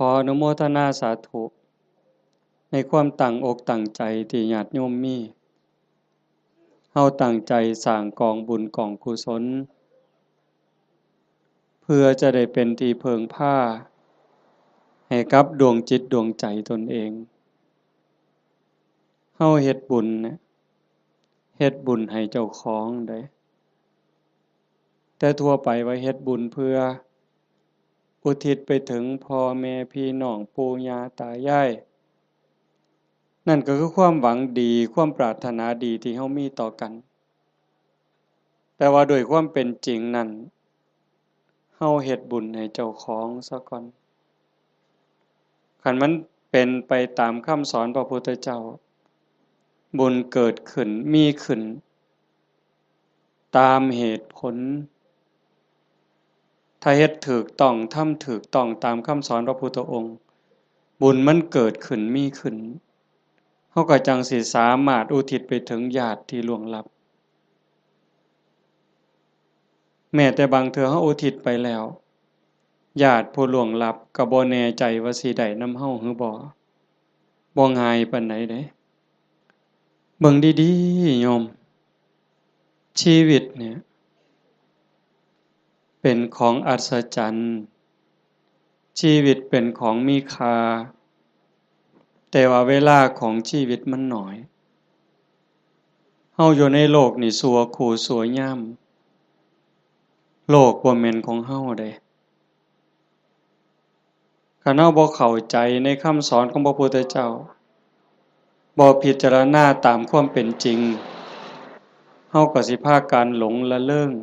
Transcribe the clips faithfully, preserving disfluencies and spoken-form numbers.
ขออนุโมทนาสาธุ ในความตั้งอกตั้งใจที่ญาติโยมมี เฮาตั้งใจสร้างกองบุญกองกุศล เพื่อจะได้เป็นที่พึ่งพาให้กับดวงจิตดวงใจตนเอง เฮาเฮ็ดบุญนะ เฮ็ดบุญให้เจ้าของเด้ แต่ทั่วไปว่าเฮ็ดบุญเพื่ออุทิศไปถึงพ่อแม่พี่น้องปู่ย่าตายาย นั่นก็คือความหวังดี ความปรารถนาดีที่เฮามีต่อกัน แต่ว่าโดยความเป็นจริงนั่น เฮาเฮ็ดบุญให้เจ้าของซะก่อน คันมันเป็นไปตามคำสอนพระพุทธเจ้า บุญเกิดขึ้น มีขึ้น ตามเหตุผล ถ้าเฮ็ดถูกต้อง ทำถูกต้องตามคำสอนพระพุทธองค์ บุญมันเกิดขึ้น มีขึ้น เฮาก็จั่งสิสามารถอุทิศไปถึงญาติที่ล่วงลับ แม้แต่บางเทื่อเฮาอุทิศไปแล้ว ญาติผู้ล่วงลับก็บ่แน่ใจว่าสิได้นำเฮาหรือบ่ บ่ง่ายปานใดเด้ เบิ่งดีๆ โยม ชีวิตเนี่ย เป็นของอัศจรรย์ ชีวิตเป็นของมีค่า แต่ว่าเวลาของชีวิตมันน้อย เฮาอยู่ในโลกนี่ชั่วคู่ชั่วยาม โลกบ่แม่นของเฮาเด้ คันเฮาบ่เข้าใจในคำสอนของพระพุทธเจ้า บ่พิจารณาตามความเป็นจริง เฮาก็สิพากันหลงละเริง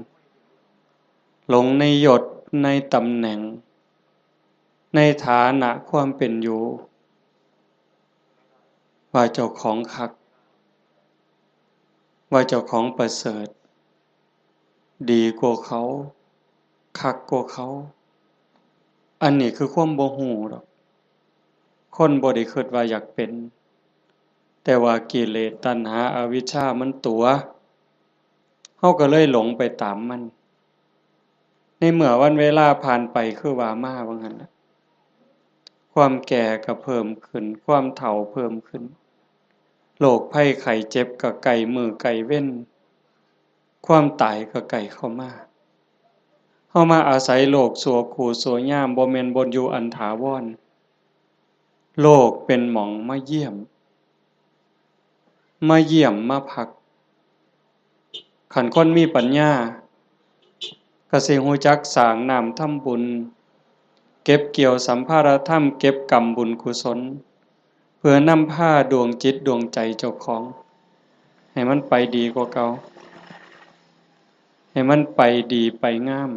หลงในยศ ในตำแหน่ง ในฐานะความเป็นอยู่ ว่าเจ้าของคัก ว่าเจ้าของประเสริฐ ดีกว่าเขา คักกว่าเขา อันนี้คือความบ่ฮู้ดอก คนบ่ได้คิดว่าอยากเป็น แต่ว่ากิเลสตัณหาอวิชชามันตั๋ว เฮาก็เลยหลงไปตามมัน ในเมื่อวันเวลาผ่านไปคือว่ามาว่างั้นล่ะ ความแก่ก็เพิ่มขึ้น ความเฒ่าเพิ่มขึ้น โรคภัยไข้เจ็บก็ใกล้มื้อใกล้เว็น ความตายก็ใกล้เข้ามา เฮามาอาศัยโลกชั่วคู่ชั่วยาม บ่แม่นบ่อนอยู่อันถาวร โลกเป็นหม่องมาเยี่ยม มาเยี่ยมมาพัก คันคนมีปัญญา ก็สิฮู้จักสร้างน้ำทำบุญ เก็บเกี่ยวสัมภาระธรรม เก็บกำบุญกุศล เพื่อนำพาดวงจิตดวงใจเจ้าของ ให้มันไปดีกว่าเก่า ให้มันไปดีไปงาม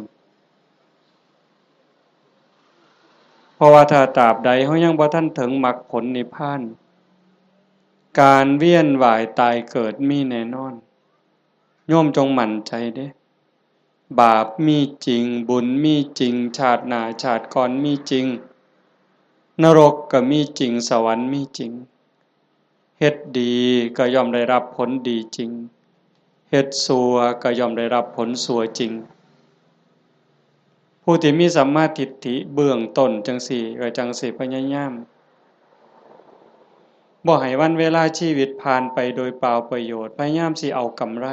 เพราะว่าถ้าตราบใดเฮายังบ่ทันถึงมรรคผลนิพพาน การเวียนว่ายตายเกิดมีแน่นอน โยมจงมั่นใจเด้ บาปมีจริง บุญมีจริง ชาติหน้าชาติก่อนมีจริง นรกก็มีจริง สวรรค์มีจริง เฮ็ดดีก็ย่อมได้รับผลดีจริง เฮ็ดชั่วก็ย่อมได้รับผลชั่วจริง ผู้ที่มีสัมมาทิฏฐิเบื้องต้นจั่งซี้ ก็จั่งสิพยายาม บ่ให้วันเวลาชีวิตผ่านไปโดยเปล่าประโยชน์ พยายามสิเอากำไร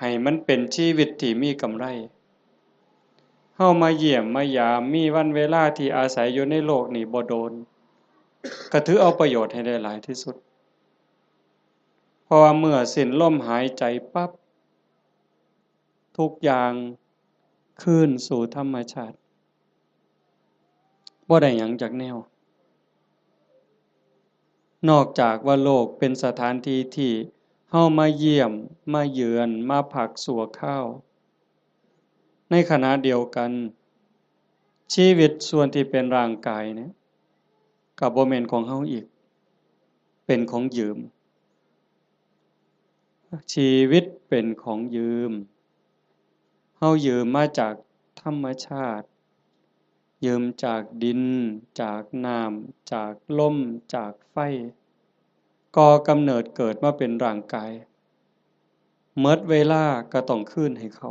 ให้มันเป็นชีวิตที่มีกำไร เฮามาเยี่ยมมายาม มีวันเวลาที่อาศัยอยู่ในโลกนี่บ่โดน ก็ถือเอาประโยชน์ให้ได้หลายที่สุด เพราะว่าเมื่อสิ้นลมหายใจปั๊บ ทุกอย่างคืนสู่ธรรมชาติ บ่ได้หยังจักแนว นอกจากว่าโลกเป็นสถานที่ที่เฮามาเยี่ยม มาเยือน มาพักชั่วคราว ในขณะเดียวกัน ชีวิตส่วนที่เป็นร่างกายเนี่ย ก็บ่แม่นของเฮาอีก เป็นของยืม ชีวิตเป็นของยืม เฮายืมมาจากธรรมชาติ ยืมจากดิน จากน้ำ จากลม จากไฟ ก่อกำเนิดเกิดมาเป็นร่างกาย หมดเวลาก็ต้องคืนให้เขา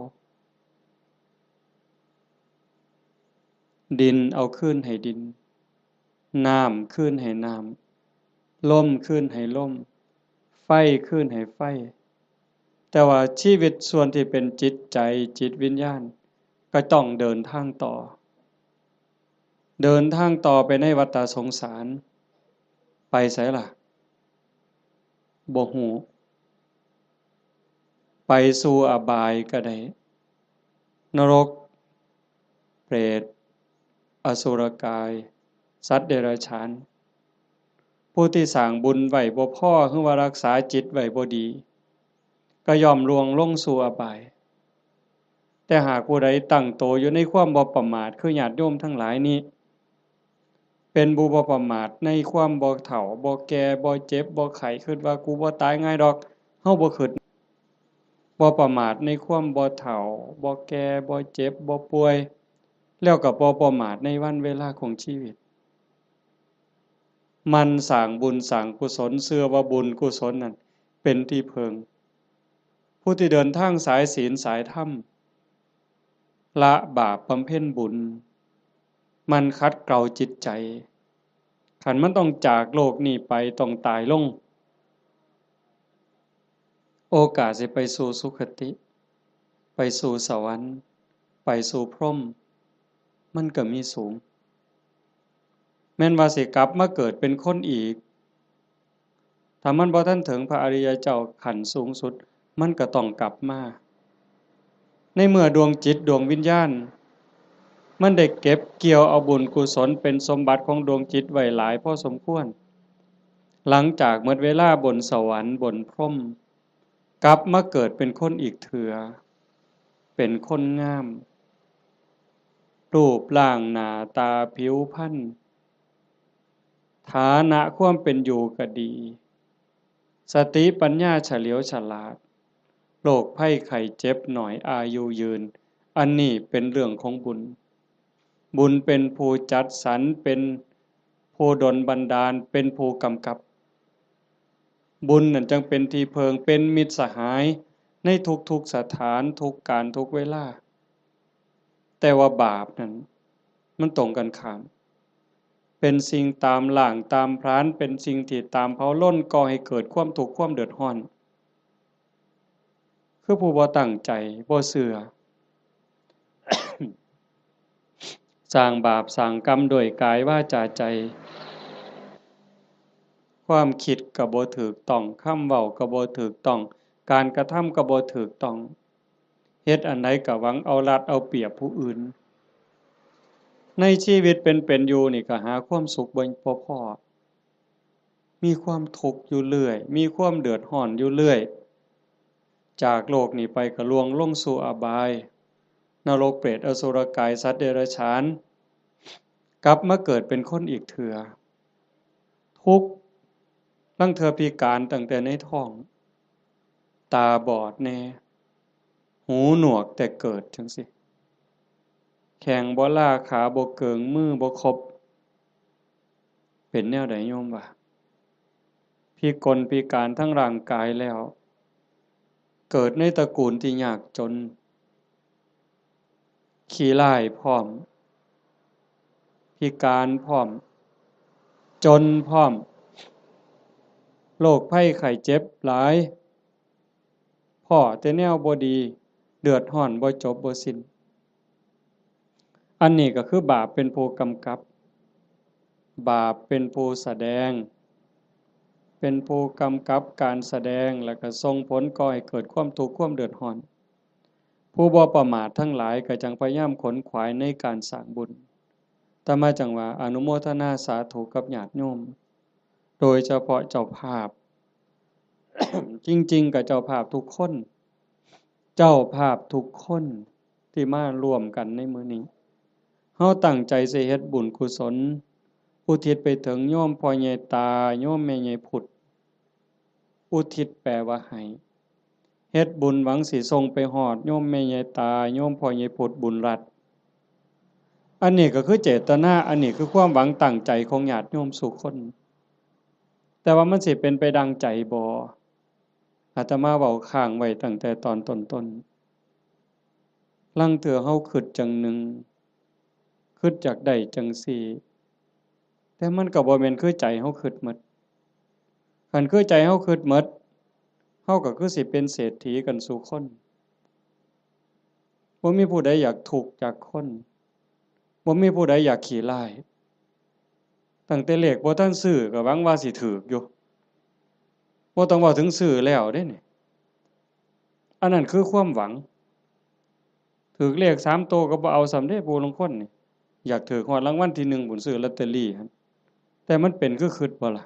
ดินเอาคืนให้ดิน น้ำคืนให้น้ำ ลมคืนให้ลม ไฟคืนให้ไฟ แต่ว่าชีวิตส่วนที่เป็นจิตใจ จิตวิญญาณ ก็ต้องเดินทางต่อ เดินทางต่อไปในวัฏฏะสงสาร ไปไสล่ะ บ่ฮู้ ไปสู่อบายก็ได้ นรก เปรต อสุรกาย สัตว์เดรัจฉาน ผู้ที่สร้างบุญไว้บ่พอ หรือว่ารักษาจิตไว้บ่ดี ก็ย่อมล่วงลงสู่อบาย แต่หากผู้ใดตั้งโตอยู่ในความบ่ประมาท คือญาติโยมทั้งหลายนี้ เป็นผู้บ่ประมาทในความบ่เฒ่า บ่แก่ บ่เจ็บ บ่ไข้ คิดว่ากูบ่ตายง่ายดอก เฮาบ่คิด บ่ประมาทในความบ่เฒ่า บ่แก่ บ่เจ็บ บ่ป่วย แล้วก็บ่ประมาทในวันเวลาของชีวิต หมั่นสร้างบุญสร้างกุศล เชื่อว่าบุญกุศลนั่นเป็นที่พึ่ง ผู้ที่เดินทางสายศีลสายธรรม ละบาปบำเพ็ญบุญ หมั่นขัดเกลาจิตใจ คันมันต้องจากโลกนี้ไป ต้องตายลง โอกาสสิไปสู่สุคติ ไปสู่สวรรค์ ไปสู่พรหม มันก็มีสูง แม่นว่าสิกลับมาเกิดเป็นคนอีก ถ้ามันบ่ทันถึงพระอริยเจ้าขั้นสูงสุด มันก็ต้องกลับมา ในเมื่อดวงจิตดวงวิญญาณ มันได้เก็บเกี่ยวเอาบุญกุศลเป็นสมบัติของดวงจิตไว้หลายพอสมควร หลังจากหมดเวลาบนสวรรค์บนพรหม กลับมาเกิดเป็นคนอีกเถื่อ เป็นคนงาม รูปร่างหน้าตาผิวพรรณ ฐานะความเป็นอยู่ก็ดี สติปัญญาเฉลียวฉลาด โรคภัยไข้เจ็บน้อย อายุยืน อันนี้เป็นเรื่องของบุญ บุญเป็นผู้จัดสรร เป็นผู้ดลบันดาล เป็นผู้กำกับ บุญนั่นจั่งเป็นที่พึ่ง เป็นมิตรสหายในทุกๆสถาน ทุกกาล ทุกเวลา แต่ว่าบาปนั่น มันตรงกันข้าม เป็นสิ่งตามล้างตามผลาญ เป็นสิ่งที่ตามเผาลน ก่อให้เกิดความทุกข์ความเดือดร้อน คือผู้บ่ตั้งใจ บ่เชื่อ สร้างบาปสร้างกรรมด้วยกายวาจาใจ ความคิดก็บ่ถูกต้อง คำเว้าก็บ่ถูกต้อง การกระทำก็บ่ถูกต้อง เฮ็ดอันใดก็หวังเอารัดเอาเปรียบผู้อื่น ในชีวิตเป็นๆอยู่นี่ก็หาความสุขบ่ บ่พ้อ มีความทุกข์อยู่เรื่อย มีความเดือดร้อนอยู่เรื่อย จากโลกนี้ไปก็ล่วงลงสู่อบาย นรก เปรต อสุรกาย สัตว์เดรัจฉาน กลับมาเกิดเป็นคนอีกเถื่อ ทุกข์ ลางเทื่อพิการตั้งแต่ในท้อง ตาบอดแน่ หูหนวกแต่เกิดจั่งซี้ แข้งบ่ลา ขาบ่เกิง มือบ่ครบ เป็นแนวใดโยมวะ พิกลพิการทั้งร่างกายแล้ว เกิดในตระกูลที่ยากจน ขี้ร้ายพร้อม พิการพร้อม จนพร้อม โรคภัยไข้เจ็บหลาย พ้อแต่แนวบ่ดี เดือดร้อนบ่จบบ่สิ้น อันนี้ก็คือบาปเป็นผู้กำกับ บาปเป็นผู้แสดง เป็นผู้กำกับการแสดง แล้วก็ส่งผลก่อให้เกิดความทุกข์ความเดือดร้อน ผู้บ่ประมาททั้งหลายก็จั่งพยายามขนขวายในการสร้างบุญ อาตมาจั่งว่าอนุโมทนาสาธุกับญาติโยม โดยเฉพาะเจ้าภาพ จริงๆ ก็เจ้าภาพทุกคน เจ้าภาพทุกคนที่มาร่วมกันในมื้อนี้ เฮาตั้งใจสิเฮ็ดบุญกุศล อุทิศไปถึงโยมพ่อใหญ่ตา โยมแม่ใหญ่พุด อุทิศแปลว่าให้ เฮ็ดบุญหวังสิส่งไปฮอดโยมแม่ใหญ่ตา โยมพ่อใหญ่พุด บุญรัตน์ อันนี้ก็คือเจตนา อันนี้คือความหวังตั้งใจของญาติโยมสู่คน แต่ว่ามันสิเป็นไปดังใจบ่ อาตมาเว้าค้างไว้ตั้งแต่ตอนต้นๆ ลางเทื่อเฮาคิดจั่งหนึ่ง คิดอยากได้จั่งซี้ แต่มันก็บ่แม่นคือใจเฮาคิดหมด คันคือใจเฮาคิดหมด เฮาก็คือสิเป็นเศรษฐีกันสู่คน บ่มีผู้ใดอยากทุกข์จากคน บ่มีผู้ใดอยากขี้ร้าย ตั้งแต่เลขบ่ทันซื้อก็หวังว่าสิถูกอยู่ บ่ต้องเว้าถึงซื้อแล้วเด้นี่ อันนั้นคือความหวัง ถูกเลขสามโตก็บ่เอาซ้ำเด้ ผู้ลางคนนี่ อยากถูกฮอดรางวัลที่หนึ่งพู้น ซื้อลอตเตอรี่หั่น แต่มันเป็นคือคิดบ่ล่ะ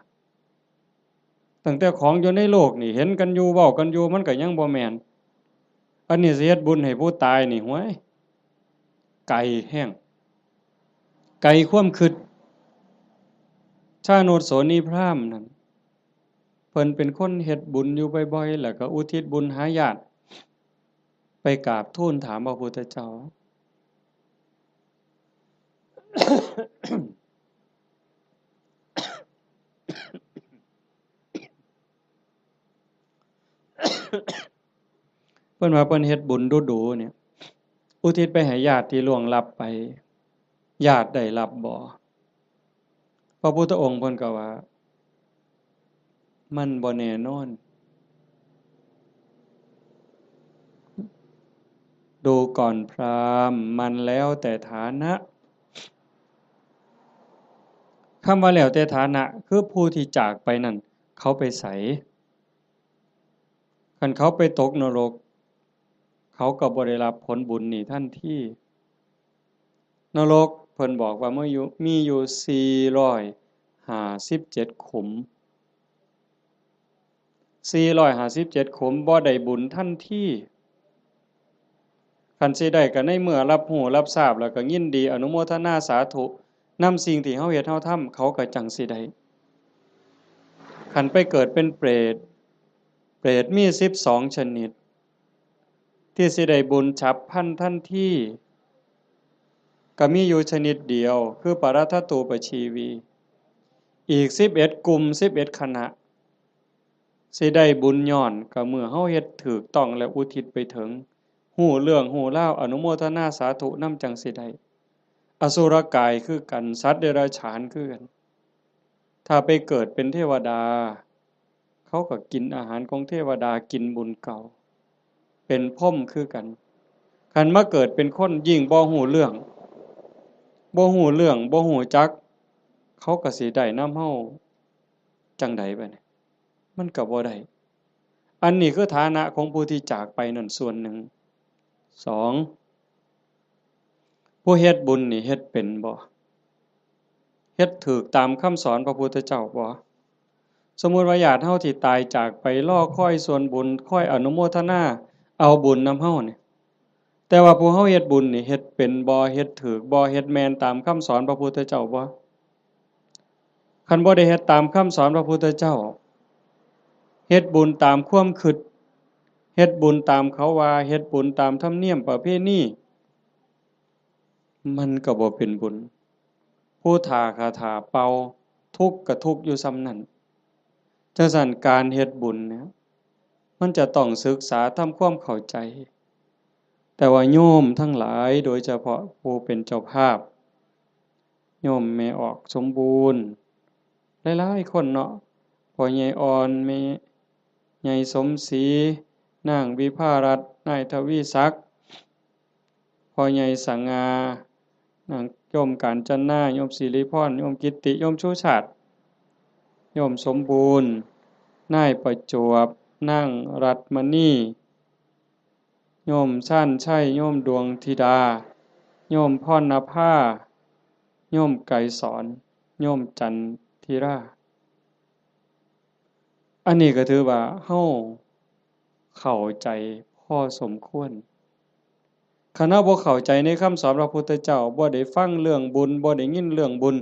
ตั้งแต่ของอยู่ในโลกนี่ เห็นกันอยู่ เว้ากันอยู่ มันก็ยังบ่แม่น อันนี้สิเฮ็ดบุญให้ผู้ตายนี่ ห้วย ไกลแฮง ไกลความคิด ชาโนชโสนีพราหมณ์นั่น เพิ่นเป็นคนเฮ็ดบุญอยู่บ่อยๆ แล้วก็อุทิศบุญหาญาติ ไปกราบทูลถามพระพุทธเจ้า เพิ่นว่าเพิ่นเฮ็ดบุญดูๆ เนี่ย อุทิศไปให้ญาติที่ล่วงลับไป ญาติได้รับบ่ พระพุทธองค์เพิ่นก็ว่า มันบ่แน่นอน ดูก่อนพราหมณ์ มันแล้วแต่ฐานะ คำว่าแล้วแต่ฐานะ คือผู้ที่จากไปนั่น เขาไปไส คันเขาไปตกนรก เขาก็บ่ได้รับผลบุญนี่ทันที นรกเพิ่นบอกว่ามีอยู่ มีอยู่สี่ร้อยห้าสิบเจ็ดขุม สี่ร้อยห้าสิบเจ็ดขุม บ่ได้บุญทันที คันสิได้ก็ในเมื่อรับรู้รับทราบแล้วก็ยินดีอนุโมทนาสาธุนำสิ่งที่เฮาเฮ็ดเฮาทำ เขาก็จั่งสิได้ คันไปเกิดเป็นเปรต เปรตมีสิบสองชนิด ที่สิได้บุญฉับพลันทันที ก็มีอยู่ชนิดเดียว คือปรัตถตูปชีวี อีกสิบเอ็ดกลุ่ม สิบเอ็ดคณะ สิได้บุญย้อนก็เมื่อเฮาเฮ็ดถูกต้องและอุทิศไปถึง ฮู้เรื่องฮู้ราว อนุโมทนาสาธุนำจั่งสิได้ อสุรกายคือกัน สัตว์เดรัจฉานคือกัน ถ้าไปเกิดเป็นเทวดา เขาก็กินอาหารของเทวดา กินบุญเก่า เป็นพรหมคือกัน คันมาเกิดเป็นคนยิ่งบ่ฮู้เรื่อง บ่ฮู้เรื่อง บ่ฮู้จัก เขาก็สิได้นำเฮาจั่งใดบัดนี้ มันก็บ่ได้ อันนี้คือฐานะของผู้ที่จากไปนั่นส่วนหนึ่ง สอง ผู้เฮ็ดบุญนี่เฮ็ดเป็นบ่ เฮ็ดถูกตามคำสอนพระพุทธเจ้าบ่ สมมุติว่าญาติเฮาที่ตายจากไปรอคอยส่วนบุญ คอยอนุโมทนาเอาบุญนำเฮานี่ แต่ว่าผู้เฮาเฮ็ดบุญนี่เฮ็ดเป็นบ่ เฮ็ดถูกบ่ เฮ็ดแม่นตามคำสอนพระพุทธเจ้าบ่ คันบ่ได้เฮ็ดตามคำสอนพระพุทธเจ้า เฮ็ดบุญตามความคิด เฮ็ดบุญตามเขาว่า เฮ็ดบุญตามธรรมเนียมประเพณี มันก็บ่เป็นบุญ ผู้ถ้าคาถาเป่า ทุกข์ก็ทุกข์อยู่ส่ำนั้น จั่งซั้นการเฮ็ดบุญเนี่ย มันจะต้องศึกษาทำความเข้าใจ แต่ว่าโยมทั้งหลาย โดยเฉพาะผู้เป็นเจ้าภาพ โยมแม่ออกสมบูรณ์ หลายๆคนเนาะ พ่อใหญ่อ่อน แม่ใหญ่สมศรี นางวิภารัตน์ นายทวีศักดิ์ พ่อใหญ่สง่า นางโยมกาญจนา โยมสิริพร โยมกิตติ โยมชูชาติ โยมสมบูรณ์ นายประจวบ นางรัตน์มณี โยมชาญชัย โยมดวงธิดา โยมพรณภา โยมไกรสอน โยมจันทิรา อันนี้ก็ถือว่าเฮาเข้าใจพอสมควร คันเฮาบ่เข้าใจในคำสอนพระพุทธเจ้า บ่ได้ฟังเรื่องบุญ บ่ได้ยินเรื่องบุญ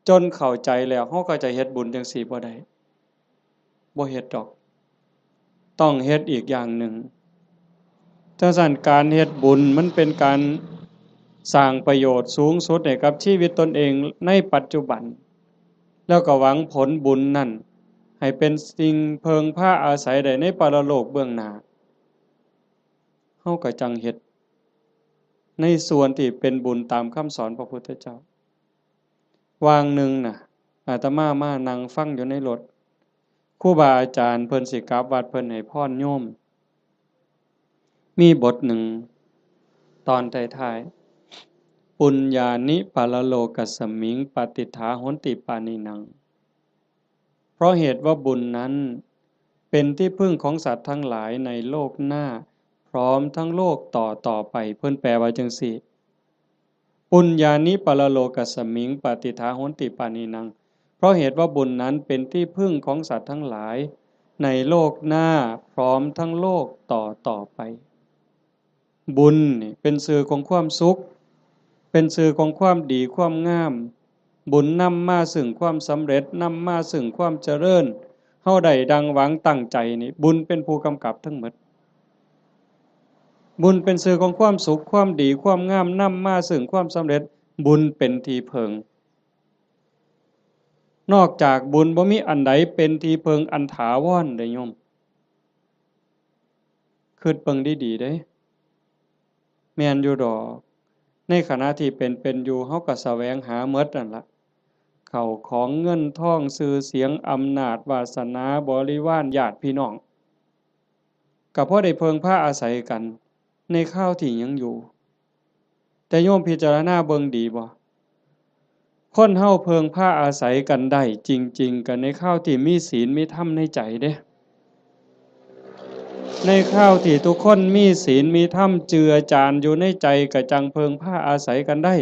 จนเข้าใจแล้ว เฮาก็จะเฮ็ดบุญจั่งซี้บ่ได้ บ่เฮ็ดดอก ต้องเฮ็ดอีกอย่างหนึ่ง จั่งซั้นการเฮ็ดบุญมันเป็นการสร้างประโยชน์สูงสุดให้กับชีวิตตนเองในปัจจุบัน แล้วก็หวังผลบุญนั่นให้เป็นสิ่งเพิ่งพาอาศัยได้ในปรโลกเบื้องหน้า เฮาก็จั่งเฮ็ดในส่วนที่เป็นบุญตามคำสอนพระพุทธเจ้า วางหนึ่งน่ะ อาตมามานั่งฟังอยู่ในรถ ครูบาอาจารย์เพิ่นสิกลับวัด เพิ่นให้พรโยม มีบทหนึ่ง ตอนท้ายๆ ปุญญานิปรโลกัสมิง ปาติฏฐาโหนติปาณินัง เพราะเหตุว่าบุญนั้นเป็นที่พึ่งของสัตว์ทั้งหลายในโลกหน้า พร้อมทั้งโลกต่อต่อไป เพิ่นแปลว่าจั่งซี้ ปุญญานิปรโลกัสมิง ปาติฏฐาโหนติปาณินัง เพราะเหตุว่าบุญนั้นเป็นที่พึ่งของสัตว์ทั้งหลายในโลกหน้า พร้อมทั้งโลกต่อต่อไป บุญนี่เป็นชื่อของความสุข เป็นชื่อของความดีความงาม บุญนำมาซึ่งความสำเร็จ นำมาซึ่งความเจริญ เฮาได้ดังหวังตั้งใจนี่ บุญเป็นผู้กำกับทั้งหมด บุญเป็นชื่อของความสุข ความดี ความงาม นำมาซึ่งความสำเร็จ บุญเป็นที่พึ่ง นอกจากบุญบ่มีอันใดเป็นที่พึ่งอันถาวรเด้โยม คิดเบิ่งดีๆ เด้ แม่นอยู่ดอก ในขณะที่เป็นเป็นอยู่ เฮาก็แสวงหาหมดนั่นละ เข้าของเงินทอง ชื่อเสียง อำนาจ วาสนา บริวาร ญาติพี่น้อง ก็พอได้เพิ่งพาอาศัยกันในคราวที่ยังอยู่ แต่โยมพิจารณาเบิ่งดีบ่ คนเฮาเพิ่งพาอาศัยกันได้จริงๆ ก็ในคราวที่มีศีลมีธรรมในใจเด้ ในคราวที่ทุกคนมีศีลมีธรรมเจือจานอยู่ในใจ ก็จั่งเพิ่งพาอาศัยกันได้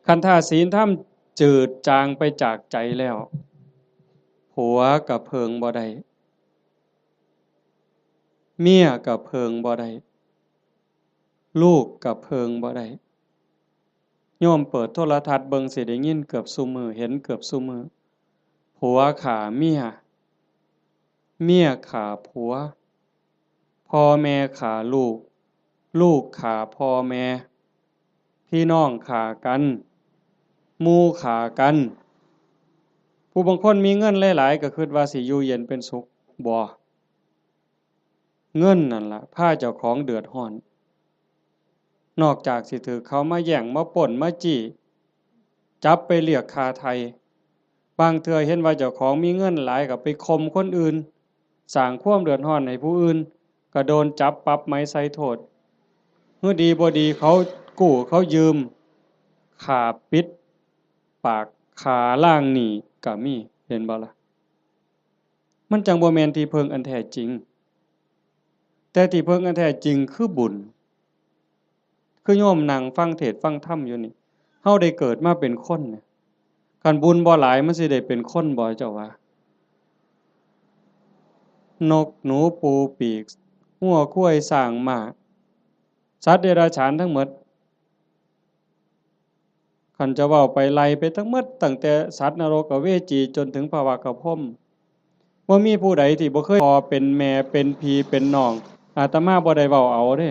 คันถ้าศีลธรรมจืดจางไปจากใจแล้ว ผัวก็เพิ่งบ่ได้ เมียก็เพิ่งบ่ได้ ลูกก็เพิ่งบ่ได้ โยมเปิดโทรทัศน์เบิ่งสิได้ยินเกือบซุมื้อ เห็นเกือบซุมื้อ ผัวฆ่าเมีย เมียฆ่าผัว พ่อแม่ฆ่าลูก ลูกฆ่าพ่อแม่ พี่น้องฆ่ากัน หมู่ฆ่ากัน ผู้บางคนมีเงินหลายๆ ก็คิดว่าสิอยู่เย็นเป็นสุข บ่ เงินนั่นล่ะพาเจ้าของเดือดร้อน นอกจากสิถืกเขามาแย่ง มาปล้น มาจี้ จับไปเรียกค่าไถ่ บางเทื่อเห็นว่าเจ้าของมีเงินหลายก็ไปข่มคนอื่น สร้างความเดือดร้อนให้ผู้อื่น ก็โดนจับปรับไหมใส่โทษ หื้อดีบ่ดีเขากู้เขายืม ฆ่าปิดปาก ฆ่าล้างหนี้ก็มี เห็นบ่ล่ะ มันจั่งบ่แม่นที่พึ่งอันแท้จริง แต่ที่พึ่งอันแท้จริงคือบุญ คือโยมนั่งฟังเทศน์ฟังธรรมอยู่นี่ เฮาได้เกิดมาเป็นคนเนี่ย คันบุญบ่หลายมันสิได้เป็นคนบ่เจ้าว่า นกหนูปูปีก งัวควายช้างม้า สัตว์เดรัจฉานทั้งหมด คันจะเว้าไปไล่ไปทั้งหมด ตั้งแต่สัตว์นรกอเวจีจนถึงพระวักกะพรหม บ่มีผู้ใดที่บ่เคยพ่อเป็นแม่เป็นพี่เป็นน้อง อาตมาบ่ได้เว้าเอาเด้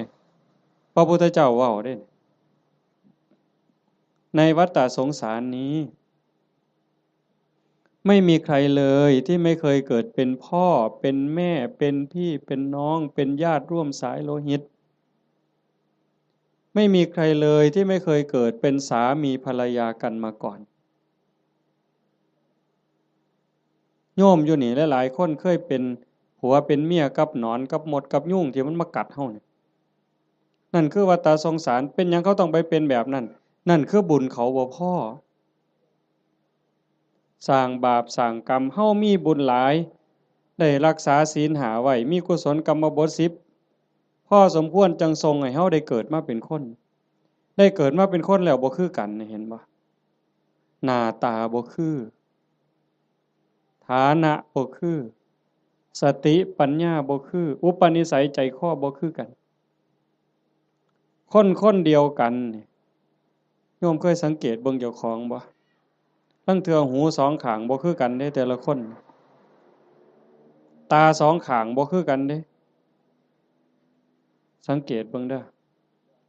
พระพุทธเจ้าเว้าเด้ ในวัฏฏะสงสารนี้ ไม่มีใครเลยที่ไม่เคยเกิดเป็นพ่อ เป็นแม่ เป็นพี่ เป็นน้อง เป็นญาติร่วมสายโลหิต ไม่มีใครเลยที่ไม่เคยเกิดเป็นสามีภรรยากันมาก่อน โยมอยู่นี่หลายๆ คนเคยเป็นผัวเป็นเมียกับหนอนกับมดกับยุงที่มันมากัดเฮาเนี่ย นั่นคือวัฏฏะสงสาร เป็นหยังเขาต้องไปเป็นแบบนั้น นั่นคือบุญเขาบ่พอ สร้างบาปสร้างกรรม เฮามีบุญหลาย ได้รักษาศีลห้าไว้ มีกุศลกรรมบทสิบ พอสมควรจั่งส่งให้เฮาได้เกิดมาเป็นคน ได้เกิดมาเป็นคนแล้วบ่คือกันนี่ เห็นบ่ หน้าตาบ่คือ ฐานะบ่คือ สติปัญญาบ่คือ อุปนิสัยใจคอบ่คือกัน คนคนเดียวกันนี่ โยมเคยสังเกตเบิ่งเจ้าของบ่ ลางเทื่อหูสองข้างบ่คือกันเด้ แต่ละคน ตาสองข้างบ่คือกันเด้ สังเกตเบิ่งเด้อ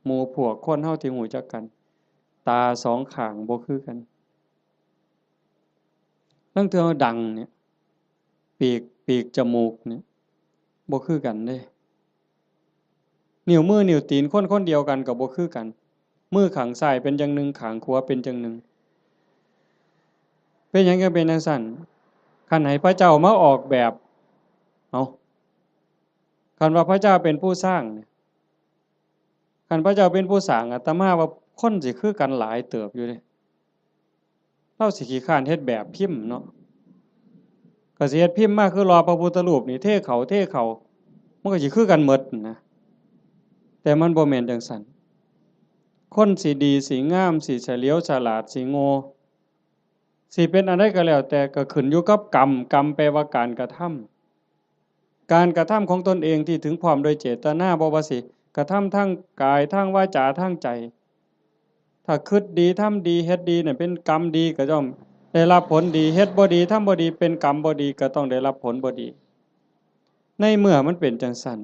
หมู่พวกคนเฮาที่รู้จักกัน ตาสองข้างบ่คือกัน ลางเทื่อดังเนี่ย ปีก ปีกจมูกเนี่ย บ่คือกันเด้ นิ้วมือนิ้วตีนคนคนเดียวกันก็บ่คือกัน มือข้างซ้ายเป็นจั่งหนึ่ง ข้างขวาเป็นจั่งหนึ่ง เป็นหยังจั่งเป็นจั่งซั้น คันให้พระเจ้ามาออกแบบ เอา คันว่าพระเจ้าเป็นผู้สร้างเนี่ย คันพระเจ้าเป็นผู้สร้าง อาตมาว่าคนสิคือกันหลายเติบอยู่เด้ ลาวสิขี้คร้านเฮ็ดแบบพิมพ์เนาะ ก็สิเฮ็ดพิมพ์มาคือหล่อพระพุทธรูปนี่ เทเข้า เทเข้า มันก็สิคือกันหมดนะ แต่มันบ่แม่นจั่งซั้น คนสิดี สิงาม สิเฉลียวฉลาด สิโง่ สิเป็นอันใดก็แล้วแต่ ก็ขึ้นอยู่กับกรรม กรรมแปลว่าการกระทำ การกระทำของตนเองที่ถึงพร้อมโดยเจตนา บ่ว่าสิกระทำทางกาย ทางวาจา ทางใจ ถ้าคิดดี ทำดี เฮ็ดดีเนี่ยเป็นกรรมดี ก็ย่อมได้รับผลดี เฮ็ดบ่ดี ทำบ่ดี เป็นกรรมบ่ดี ก็ต้องได้รับผลบ่ดี ในเมื่อมันเป็นจั่งซั้น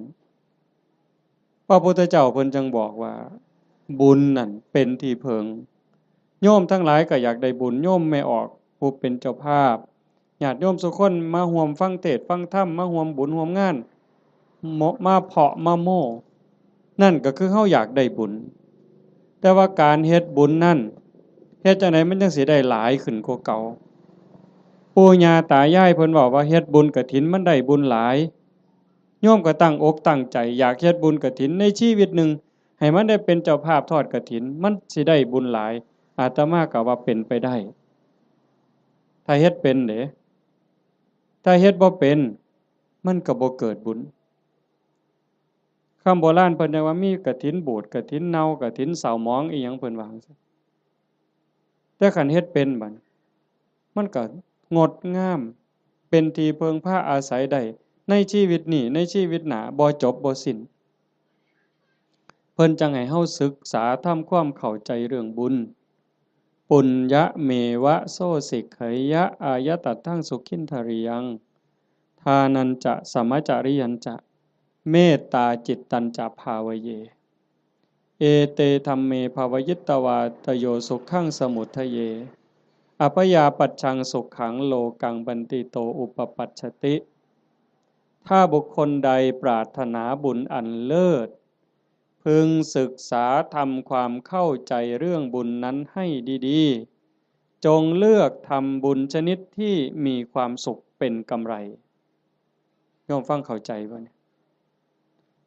พระพุทธเจ้าเพิ่นจั่งบอกว่า บุญนั่นเป็นที่เพิ่ง โยมทั้งหลายก็อยากได้บุญ โยมแม่ออกผู้เป็นเจ้าภาพ ญาติโยมสุคนมาร่วมฟังเทศน์ฟังธรรม มาร่วมบุญร่วมงาน มา มาเพาะมาโม้ นั่นก็คือเฮาอยากได้บุญ แต่ว่าการเฮ็ดบุญนั่น เฮ็ดจั่งใดมันจั่งสิได้หลายขึ้นกว่าเก่า ปู่ย่าตายายเพิ่นเว้าว่าเฮ็ดบุญกฐินมันได้บุญหลาย โยมก็ตั้งอกตั้งใจอยากเฮ็ดบุญกฐินในชีวิตหนึ่ง ให้มันได้เป็นเจ้าภาพทอดกฐิน มันสิได้บุญหลาย อาตมาก็ว่าเป็นไปได้ ถ้าเฮ็ดเป็นเด้ ถ้าเฮ็ดบ่เป็น มันก็บ่เกิดบุญ คำโบราณเพิ่นเรียกว่ามีกฐินบูด กฐินเน่า กฐินเศร้าหมอง อีหยังเพิ่นว่าจั่งซี้ แต่คันเฮ็ดเป็นบัด มันก็งดงาม เป็นที่เพิ่งพาอาศัยได้ ในชีวิตนี้ ในชีวิตหน้า บ่จบบ่สิ้น เพิ่นจั่งให้เฮาศึกษาทำความเข้าใจเรื่องบุญ ปุญญะเมวะโสสิกขยะอายะตัตถังสุขินทริยัง ทานัญจะสมะจริยัญจะ เมตตาจิตตัญจะภาวะเย เอเตธัมเมภาวิตวาตโยสุขังสมุทเท อัพยาปัชชังสุขังโลกังบันติโตอุปปัชชติ ถ้าบุคคลใดปรารถนาบุญอันเลิศ พึงศึกษาทำความเข้าใจเรื่องบุญนั้นให้ดีๆ จงเลือกทำบุญชนิดที่มีความสุขเป็นกำไร โยมฟังเข้าใจบ่เนี่ย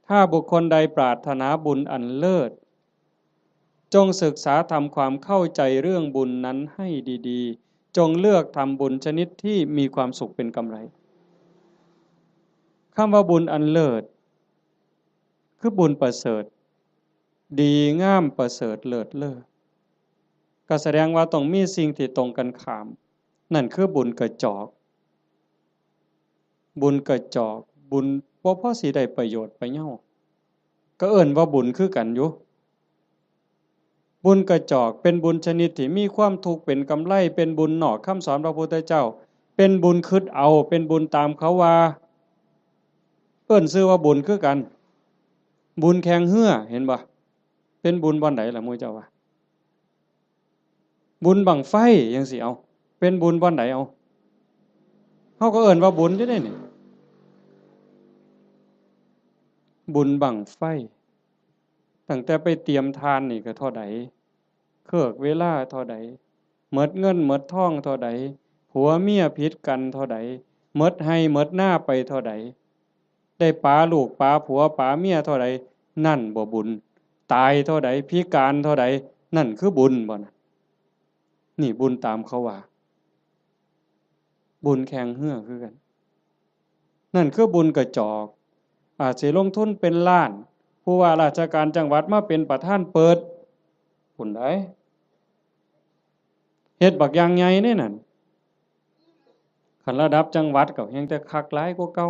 ถ้าบุคคลใดปรารถนาบุญอันเลิศ จงศึกษาทำความเข้าใจเรื่องบุญนั้นให้ดีๆ จงเลือกทำบุญชนิดที่มีความสุขเป็นกำไร คำว่าบุญอันเลิศ คือบุญประเสริฐ ดีงามประเสริฐเลิศเลอ ก็แสดงว่าต้องมีสิ่งที่ตรงกันข้าม นั่นคือบุญกระจอก บุญกระจอก บุญบ่พอสิได้ประโยชน์ประเยา ก็เอิ้นว่าบุญคือกันอยู่ บุญกระจอกเป็นบุญชนิดที่มีความทุกข์เป็นกำไร เป็นบุญนอกคำสอนพระพุทธเจ้า เป็นบุญคิดเอา เป็นบุญตามเขาว่า เอิ้นชื่อว่าบุญคือกัน บุญแข่งเฮือ เห็นบ่ เป็นบุญบ่อนใดล่ะหมู่เจ้าว่า บุญบั้งไฟจั่งซี้ เอา เป็นบุญบ่อนใด เอา เฮาก็เอิ้นว่าบุญอยู่เด้นี่ บุญบั้งไฟ ตั้งแต่ไปเตรียมถ่านนี่ก็เท่าใด เคิกเวลาเท่าใด หมดเงินหมดทองเท่าใด ผัวเมียผิดกันเท่าใด หมดไฮ่หมดนาไปเท่าใด ได้ป๋าลูกป๋าผัวป๋าเมียเท่าใด นั่นบ่บุญ ตายเท่าใด พิการเท่าใด นั่นคือบุญบ่นะ นี่บุญตามเขาว่า บุญแข่งเฮือคือกัน นั่นคือบุญกระจอก อาจสิลงทุนเป็นล้าน ผู้ว่าราชการจังหวัดมาเป็นประธานเปิด บุญใด เฮ็ดบักอย่างใหญ่เด้นั่น คันระดับจังหวัดก็แฮ่งแต่คักหลายกว่าเก่า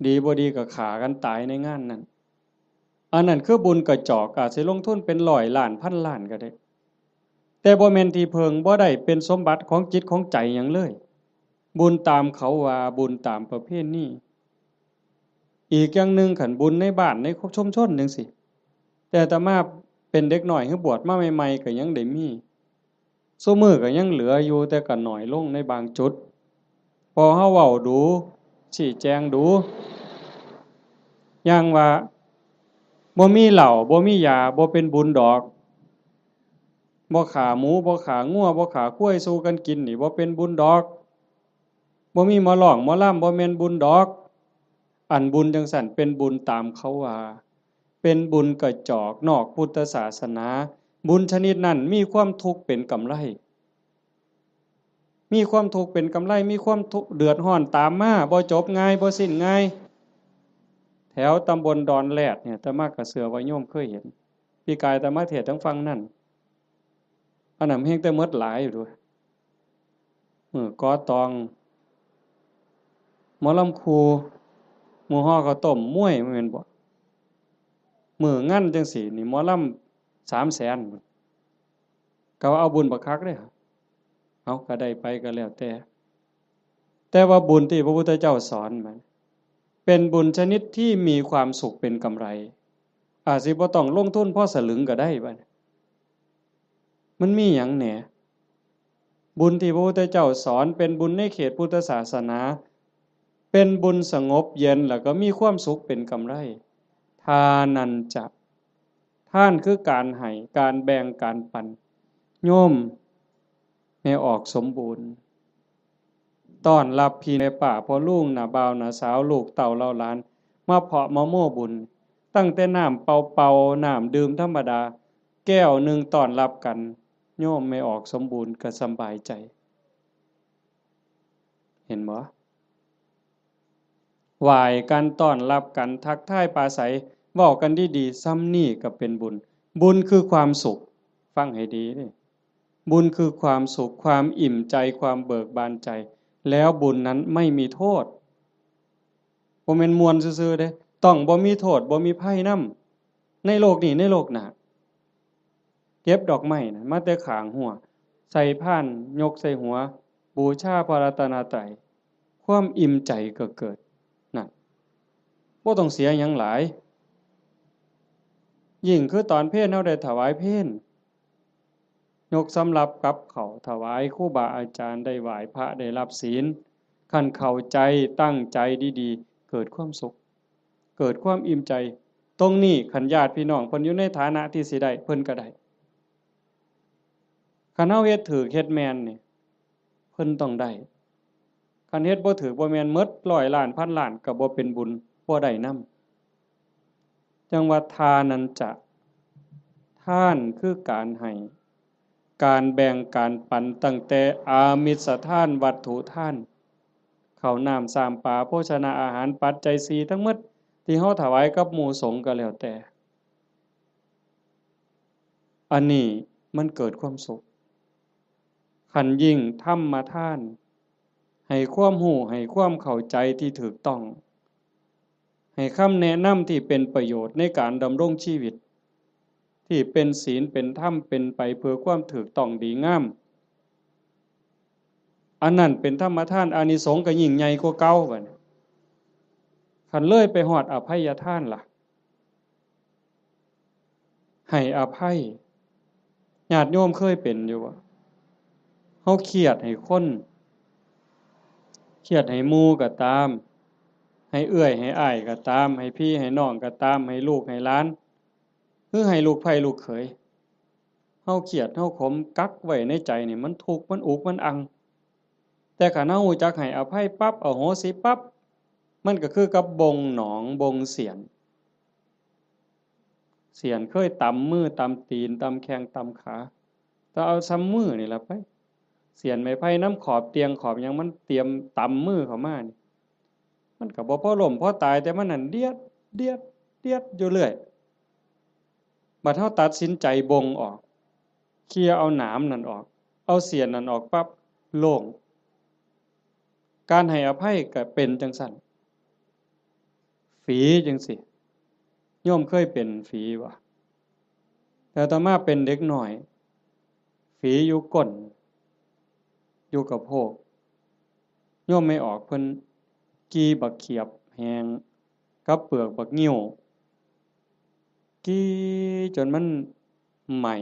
ดีบ่ดีก็ฆ่ากันตายในงานนั้น อันนั้นคือบุญกระจอก อาจสิลงทุนเป็นร้อยล้านพันล้านก็ได้ แต่บ่แม่นที่เพิ่ง บ่ได้เป็นสมบัติของจิตของใจหยังเลย บุญตามเขาว่า บุญตามประเพณี อีกอย่างหนึ่ง คันบุญในบ้านในชุมชนจั่งซี้ แต่อาตมาเป็นเด็กน้อย คือบวชมาใหม่ๆ ก็ยังได้มี ซุมื้อก็ยังเหลืออยู่ แต่ก็น้อยลงในบางจุด เพราะเฮาเว้าดู๋ ชี้แจงดู๋ อย่างว่า บ่มีเหล้า บ่มียา บ่เป็นบุญดอก บ่ฆ่าหมู บ่ฆ่างัว บ่ฆ่าควายสู่กันกินนี่ บ่เป็นบุญดอก บ่มีหมอร้องหมอรำ บ่แม่นบุญดอก อันบุญจั่งซั้นเป็นบุญตามเขาว่า เป็นบุญกระจอกนอกพุทธศาสนา บุญชนิดนั้นมีความทุกข์เป็นกำไร มีความทุกข์เป็นกำไร มีความทุกข์เดือดร้อนตามมา บ่จบง่าย บ่สิ้นง่าย แถวตำบลดอนแรดเนี่ย อาตมาก็เชื่อว่าโยมเคยเห็น ปีกายอาตมาเทศน์ทางฝั่งนั่น อันนั้นแฮงแต่หมดหลายอยู่ด้วย มื้อก่อตอง หมอลำครู หมู่ห่อข้าวต้ม มวย แม่นบ่ มื้องานจั่งซี้นี่ หมอลำสามแสน ก็ว่าเอาบุญบักคักเด้ เอาก็ได้ไปก็แล้วแต่ แต่ว่าบุญที่พระพุทธเจ้าสอนมัน เป็นบุญชนิดที่มีความสุขเป็นกำไร อาจสิบ่ต้องลงทุนพอสลึงก็ได้บัดนี้ มันมีหยังแหน่ บุญที่พระพุทธเจ้าสอนเป็นบุญในเขตพุทธศาสนา เป็นบุญสงบเย็นแล้วก็มีความสุขเป็นกำไร ทานันจะ ทานคือการให้ การแบ่ง การปัน โยมแม่ออกสมบูรณ์ ต้อนรับพี่แม่ป้าพ่อลุง น้าบ่าว น้าสาว ลูกเต้าเหล่าหลาน มาเพาะมาโม้บุญ ตั้งแต่น้ำเปล่าๆ น้ำดื่มธรรมดา แก้วหนึ่งต้อนรับกัน โยมแม่ออกสมบูรณ์ก็สำบายใจ เห็นบ่ ไหว้กัน ต้อนรับกัน ทักทายปราศรัย เว้ากันดีๆ ส่ำนี้ก็เป็นบุญ บุญคือความสุข ฟังให้ดีเด้ บุญคือความสุข ความอิ่มใจ ความเบิกบานใจ แล้วบุญนั้นไม่มีโทษ บ่แม่นม่วนซื่อๆ เด้ ต้องบ่มีโทษ บ่มีภัยนำ ในโลกนี้ ในโลกหน้า เก็บดอกไม้นะ มาแต่ข้างฮั้ว ใส่พาน ยกใส่หัว บูชาพระรัตนตรัย ความอิ่มใจก็เกิด นั่น บ่ต้องเสียหยังหลาย ยิ่งคือตอนเพลเฮาได้ถวายเพล ยกสำรับกับข้าวถวายครูบาอาจารย์ ได้ไหว้พระ ได้รับศีล คันเข้าใจตั้งใจดีๆ เกิดความสุข เกิดความอิ่มใจ ตรงนี้คันญาติพี่น้องเพิ่นอยู่ในฐานะที่สิได้ เพิ่นก็ได้ คันเฮาเฮ็ดถูกเฮ็ดแม่นนี่ เพิ่นต้องได้ คันเฮ็ดบ่ถูกบ่แม่น หมดร้อยล้านพันล้านก็บ่เป็นบุญ บ่ได้นำ จั่งว่าทานันจะ ทานคือการให้ การแบ่ง การปัน ตั้งแต่อามิสทาน วัตถุทาน ข้าวน้ำ ซ้ำปลา โภชนาอาหาร ปัจจัยสี่ทั้งหมด ที่เฮาถวายกับหมู่สงฆ์ก็แล้วแต่ อันนี้มันเกิดความสุข คันยิ่งธรรมทาน ให้ความรู้ ให้ความเข้าใจที่ถูกต้อง ให้คำแนะนำที่เป็นประโยชน์ในการดำรงชีวิต ที่เป็นศีล เป็นธรรม เป็นไปเพื่อความถูกต้องดีงาม อันนั้นเป็นธรรมทาน อานิสงส์ก็ยิ่งใหญ่กว่าเก่าบัดนี้ คันเลยไปฮอดอภัยทานล่ะ ให้อภัย ญาติโยมเคยเป็นอยู่บ่ เฮาเครียดให้คน เครียดให้หมู่ก็ตาม ให้เอื้อยให้อ้ายก็ตาม ให้พี่ให้น้องก็ตาม ให้ลูกให้หลาน หรือให้ลูกใผลูกเขย เฮาเครียด เฮาขมกักไว้ในใจนี่ มันทุกข์ มันอุก มันอัง แต่คันเฮารู้จักให้อภัยปั๊บ อโหสิปั๊บ มันก็คือกับบ่งหนอง บ่งเสียน เสียนเคยตำมือ ตำตีน ตำแข้ง ตำขา แต่เอาส่ำมือนี่ล่ะไป เสียนไม้ไผ่นำขอบเตียงขอบหยัง มันเตรียมตำมือเข้ามานี่ มันก็บ่พอล้มพอตาย แต่มันนั่นเดียด เดียด เดียดอยู่เรื่อย บัดเฮาตัดสินใจบ่งออก เคลียร์เอาหนามนั่นออก เอาเสียนนั่นออกปั๊บ โล่ง การให้อภัยก็เป็นจั่งซั้น ฝีจั่งซี้ โยมเคยเป็นฝีบ่ แต่อาตมาเป็นเด็กน้อย ฝีอยู่ก้น อยู่กะโพก โยมแม่ออกเพิ่นกี่บักเขียบแห้งกับเปลือกบักงิ้ว กี่จนมันไหม้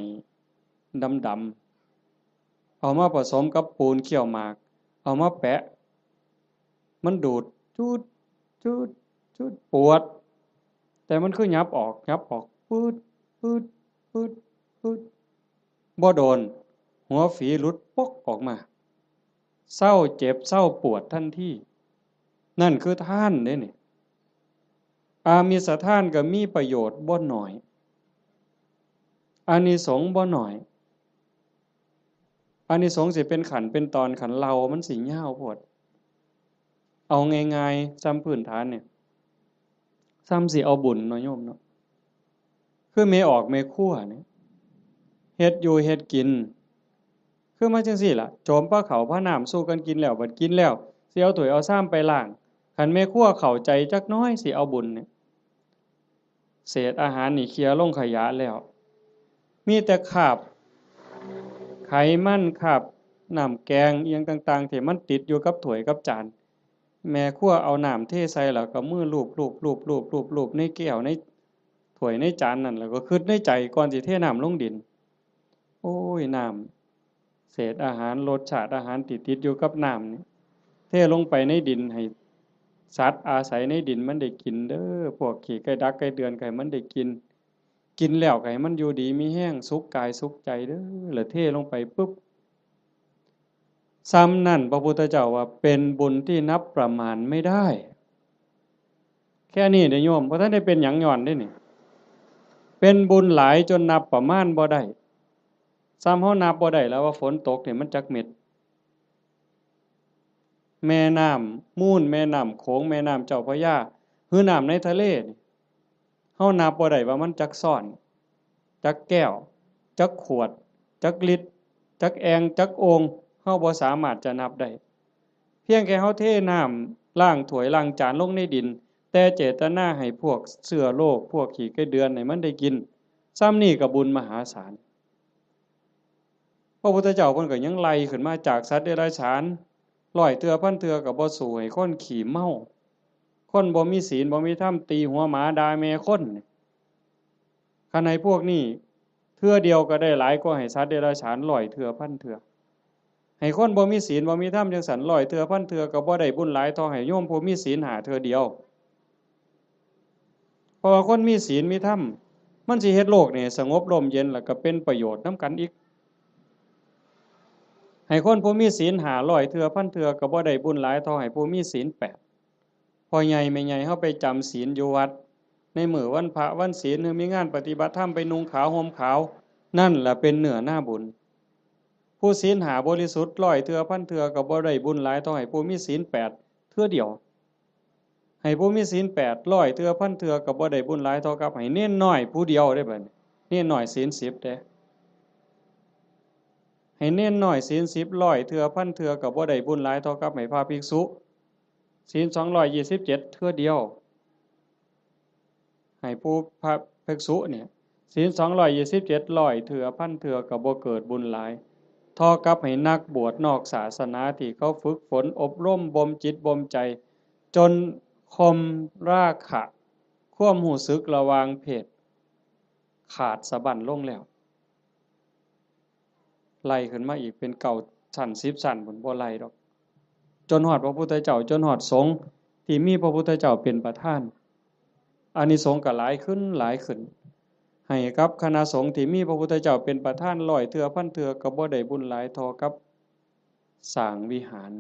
ดำๆ เอามาผสมกับปูนเคี่ยวหมาก เอามาแปะ มันดูด จูด จูด จูด ปวด แต่มันคือหยับออก หยับออก ปืด ปืด ปืด ปืด บ่โดน หัวฝีหลุดปกออกมา เซาเจ็บเซาปวดทันที นั่นคือทานเด้นี่ อามิสทานก็มีประโยชน์บ่น้อย อานิสงส์บ่น้อย อานิสงส์สิเป็นขั้นเป็นตอน คันเล่ามันสิยาวโพด เอาง่ายๆ ส่ำพื้นฐานเนี่ย ส่ำสิเอาบุญเนาะโยมเนาะ คือแม่ออกแม่ครัวเนี่ย เฮ็ดอยู่เฮ็ดกิน คือมาจั่งซี้ล่ะ โจมพาข้าวพาน้ำสู่กันกินแล้ว บัดกินแล้ว สิเอาถ้วยเอาชามไปล้าง คันแม่ครัวเข้าใจจักหน่อยสิเอาบุญเนี่ย เศษอาหารนี่เคลียร์ลงขยะแล้ว มีแต่คราบไขมัน คราบน้ำแกงอิหยังต่างๆ ที่มันติดอยู่กับถ้วยกับจาน แม่ครัวเอาน้ำเทใส่แล้วก็มือลูบๆๆๆๆในแก้วในถ้วยในจานนั่น แล้วก็คิดในใจก่อนสิเทน้ำลงดิน โอ้ย น้ำ เศษอาหาร รสชาติอาหารที่ติดอยู่กับน้ำนี่ เทลงไปในดิน ให้สัตว์อาศัยในดินมันได้กินเด้อ พวกขี้ไก่ดักไก่เดือนก็ให้มันได้กิน กินแล้วก็ให้มันอยู่ดีมีแฮง สุขกายสุขใจเด้อ แล้วเทลงไปปุ๊บ ส่ำนั่นพระพุทธเจ้าว่าเป็นบุญที่นับประมาณไม่ได้ แค่นี้เด้อโยม บ่ทันได้เป็นหยังย้อนเด้นี่ เป็นบุญหลายจนนับประมาณบ่ได้ ส่ำเฮานับบ่ได้แล้วว่าฝนตกนี่มันจักเม็ด แม่น้ำมูล แม่น้ำโขง แม่น้ำเจ้าพระยา หรือน้ำในทะเลนี่ เฮานับบ่ได้ว่ามันจักช้อน จักแก้ว จักขวด จักลิตร จักแอ่ง จักโอ่ง เฮาบ่สามารถจะนับได้ เพียงแค่เฮาเทน้ำล้างถ้วยล้างจานลงในดิน แต่เจตนาให้พวกเชื้อโรค พวกขี้ไก่เดือนให้มันได้กิน ส่ำนี่ก็บุญมหาศาล พระพุทธเจ้าเพิ่นก็ยังไล่ขึ้นมาจากสัตว์เดรัจฉาน ร้อยเทื่อพันเทื่อก็บ่สู้ให้คนขี้เมา คนบ่มีศีลบ่มีธรรม ตีหัวหมาด่าแม่คน คันให้พวกนี้เทื่อเดียวก็ได้หลายกว่าให้สัตว์เดรัจฉานร้อยเทื่อพันเทื่อ ให้คนบ่มีศีลบ่มีธรรมจั่งซั้นร้อยเทื่อพันเทื่อก็บ่ได้บุญหลายเท่าให้โยมผู้มีศีลห้าเทื่อเดียว เพราะว่าคนมีศีลมีธรรม มันสิเฮ็ดโลกนี่สงบร่มเย็น แล้วก็เป็นประโยชน์นำกันอีก ให้คนผู้มีศีลห้าร้อยเทื่อพันเทื่อก็บ่ได้บุญหลายเท่าให้ผู้มีศีลแปด พ่อใหญ่แม่ใหญ่เฮาไปจำศีลอยู่วัด ในมื้อวันพระวันศีล หรือมีงานปฏิบัติธรรมไปนุ่งขาวห่มขาว นั่นล่ะเป็นเนื้อนาบุญ ผู้ศีลห้าบริสุทธิ์ร้อยเทื่อพันเทื่อก็บ่ได้บุญหลายเท่าให้ผู้มีศีลแปดเทื่อเดียว ให้ผู้มีศีลแปดร้อยเทื่อพันเทื่อก็บ่ได้บุญหลายเท่ากับให้เณรน้อยผู้เดียวเด้บัดนี้ เณรน้อยศีลสิบเด้ ให้เณรน้อยศีลสิบร้อยเทื่อพันเทื่อก็บ่ได้บุญหลายเท่ากับให้พระภิกษุ ศีลสองร้อยยี่สิบเจ็ดเทื่อเดียว ให้ผู้พระภิกษุเนี่ย ศีลสองร้อยยี่สิบเจ็ดร้อยเทื่อพันเทื่อก็บ่เกิดบุญหลาย เท่ากับให้นักบวชนอกศาสนาที่เขาฝึกฝนอบรมบ่มจิตบ่มใจ จนข่มราคะ ความรู้สึกระหว่างเพศ ขาดสะบั้นลงแล้ว ไล่ขึ้นมาอีกเป็นเก้าชั้นสิบชั้นพุ้น บ่ไล่ดอก จนฮอดพระพุทธเจ้า จนฮอดสงฆ์ที่มีพระพุทธเจ้าเป็นประธาน อานิสงส์ก็หลายขึ้นหลายขึ้น ให้กับคณะสงฆ์ที่มีพระพุทธเจ้าเป็นประธานร้อยเทื่อพันเทื่อก็บ่ได้บุญหลายเท่ากับสร้างวิหาร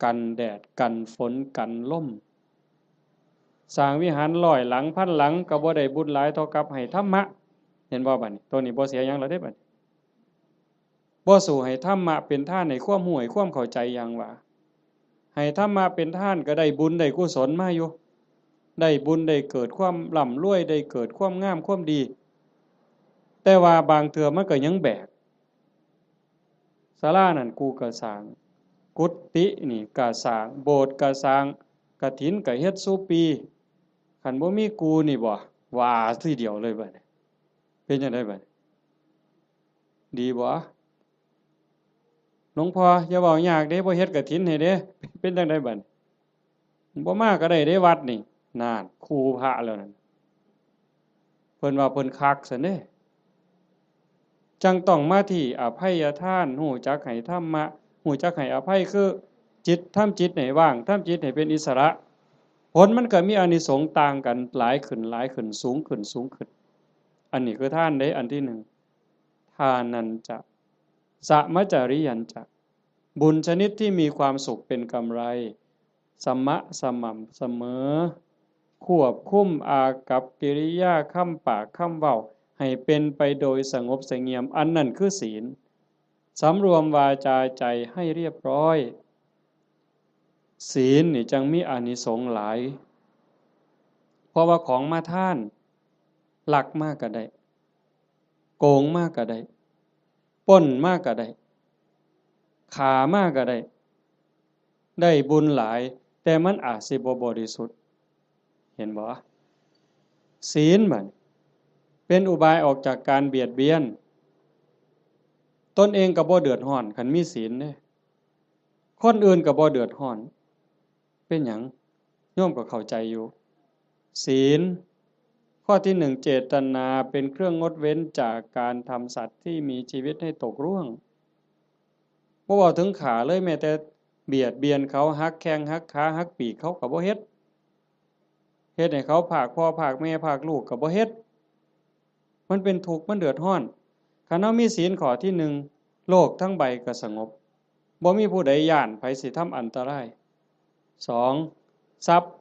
กันแดดกันฝนกันลม สร้างวิหารร้อยหลังพันหลังก็บ่ได้บุญหลายเท่ากับให้ธรรมะ เห็นบ่บัดนี้ ตัวนี้บ่เสียหยังแล้วเด้บัดนี้ บ่สู้ให้ธรรมะเป็นทาน ให้ความรู้ให้ความเข้าใจอย่างว่า ให้ธรรมะเป็นทานก็ได้บุญได้กุศลมาอยู่ ได้บุญได้เกิดความร่ำรวย ได้เกิดความงามความดี แต่ว่าบางเทื่อมันก็ยังแบก ศาลานั่นกูก็สร้าง กุฏินี่ก็สร้าง โบสถ์ก็สร้าง กฐินก็เฮ็ดซุปี คันบ่มีกูนี่บ่ ว่าทีเดียวเลยบัดนี้ เป็นจั่งใดบัดนี้ ดีบ่ หลวงพ่ออย่าเว้ายากเด้ บ่เฮ็ดกฐินให้เด้ เป็นจั่งใดบัดนี้ บ่มาก็ได้เด้วัดนี่ นั่น คู่พระแล้วนั่น เพิ่นว่าเพิ่นคักซั้นเด้ จั่งต้องมาที่อภัยทาน รู้จักให้ธรรมะ รู้จักให้อภัย คือจิต ทำจิตให้ว่าง ทำจิตให้เป็นอิสระ ผลมันก็มีอานิสงส์ต่างกัน หลายขึ้น หลายขึ้น สูงขึ้น สูงขึ้น อันนี้คือทานเด้ อันที่หนึ่ง านัญจะ สะมะจาริยัญจะ บุญชนิดที่มีความสุขเป็นกำไร สมะ สม่ำเสมอ ควบคุมอากัปกิริยาคำปากคำเว้า ให้เป็นไปโดยสงบเสงี่ยม อันนั้นคือศีล สำรวมวาจาใจให้เรียบร้อย ศีลนี่จั่งมีอานิสงส์หลาย เพราะว่าของมาทาน ลักมาก็ได้ โกงมาก็ได้ ปล้นมาก็ได้ ฆ่ามาก็ได้ ได้บุญหลาย แต่มันอาจสิบ่บริสุทธิ์ เห็นบ่ ศีลบัดเป็นอุบายออกจากการเบียดเบียน ตนเองก็บ่เดือดร้อน คันมีศีลเด้ คนอื่นก็บ่เดือดร้อน เป็นหยัง โยมก็เข้าใจอยู่ ศีล ข้อที่หนึ่ง เจตนาเป็นเครื่องงดเว้นจากการทำสัตว์ที่มีชีวิตให้ตกร่วง บ่เว้าถึงฆ่าเลย แม้แต่เบียดเบียนเขา หักแข้งหักขา หักปีก เขาก็บ่เฮ็ด เฮ็ดให้เขาพรากพ่อพรากแม่พรากลูกก็บ่เฮ็ด มันเป็นทุกข์ มันเดือดร้อน คันเฮามีศีลข้อที่หนึ่ง โลกทั้งใบก็สงบ บ่มีผู้ใดย้านไผสิทำอันตราย สอง ทรัพย์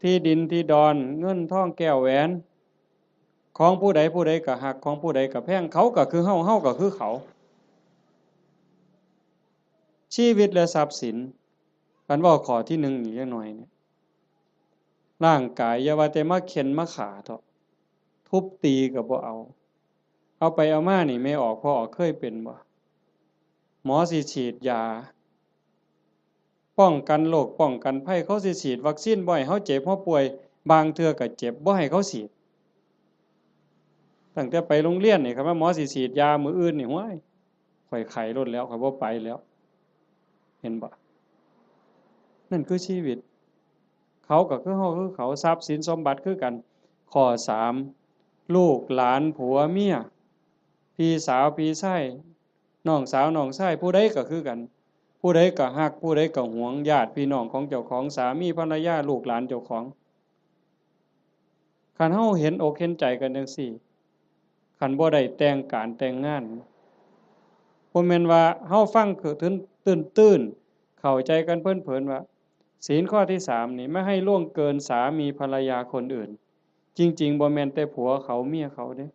ที่ดินที่ดอน เงินทองแก้วแหวน ของผู้ใดผู้ใดก็ฮัก ของผู้ใดก็แพง เขาก็คือเฮา เฮาก็คือเขา ชีวิตและทรัพย์สิน คันเว้าข้อที่หนึ่งอีกจักหน่อยเนี่ย ร่างกายอย่าว่าแต่มาเฆ็่นมาฆ่าเถาะ ทุบตีก็บ่เอา เอาไปเอามานี่ แม่ออกพ่อออกเคยเป็นบ่ หมอสิฉีดยา ป้องกันโรคป้องกันภัย เขาสิฉีดวัคซีนบ่ให้เฮาเจ็บเฮาป่วย บางเทื่อก็เจ็บ บ่ให้เขาฉีด ตั้งแต่ไปโรงเรียนนี่ คันว่าหมอสิฉีดยามื้ออื่นนี่ ห้วย ข้อยไข้โลดแล้ว ข้อยบ่ไปแล้ว เห็นบ่ นั่นคือชีวิต เขาก็คือเฮาคือเขา ทรัพย์สินสมบัติคือกัน ข้อสาม ลูกหลานผัวเมีย พี่สาวพี่ชาย น้องสาวน้องชาย ผู้ใดก็คือกัน ผู้ใดก็ฮัก ผู้ใดก็หวง ญาติพี่น้องของเจ้าของ สามีภรรยา ลูกหลานเจ้าของ คันเฮาเห็นอกเห็นใจกันจั่งซี้ คันบ่ได้แต่งการแต่งงาน บ่แม่นว่าเฮาฟังคือตื้นๆ เข้าใจกันเพลินๆ ว่า ศีลข้อที่สามนี่ ไม่ให้ล่วงเกินสามีภรรยาคนอื่น จริงๆ บ่แม่นแต่ผัวเขาเมียเขาเด้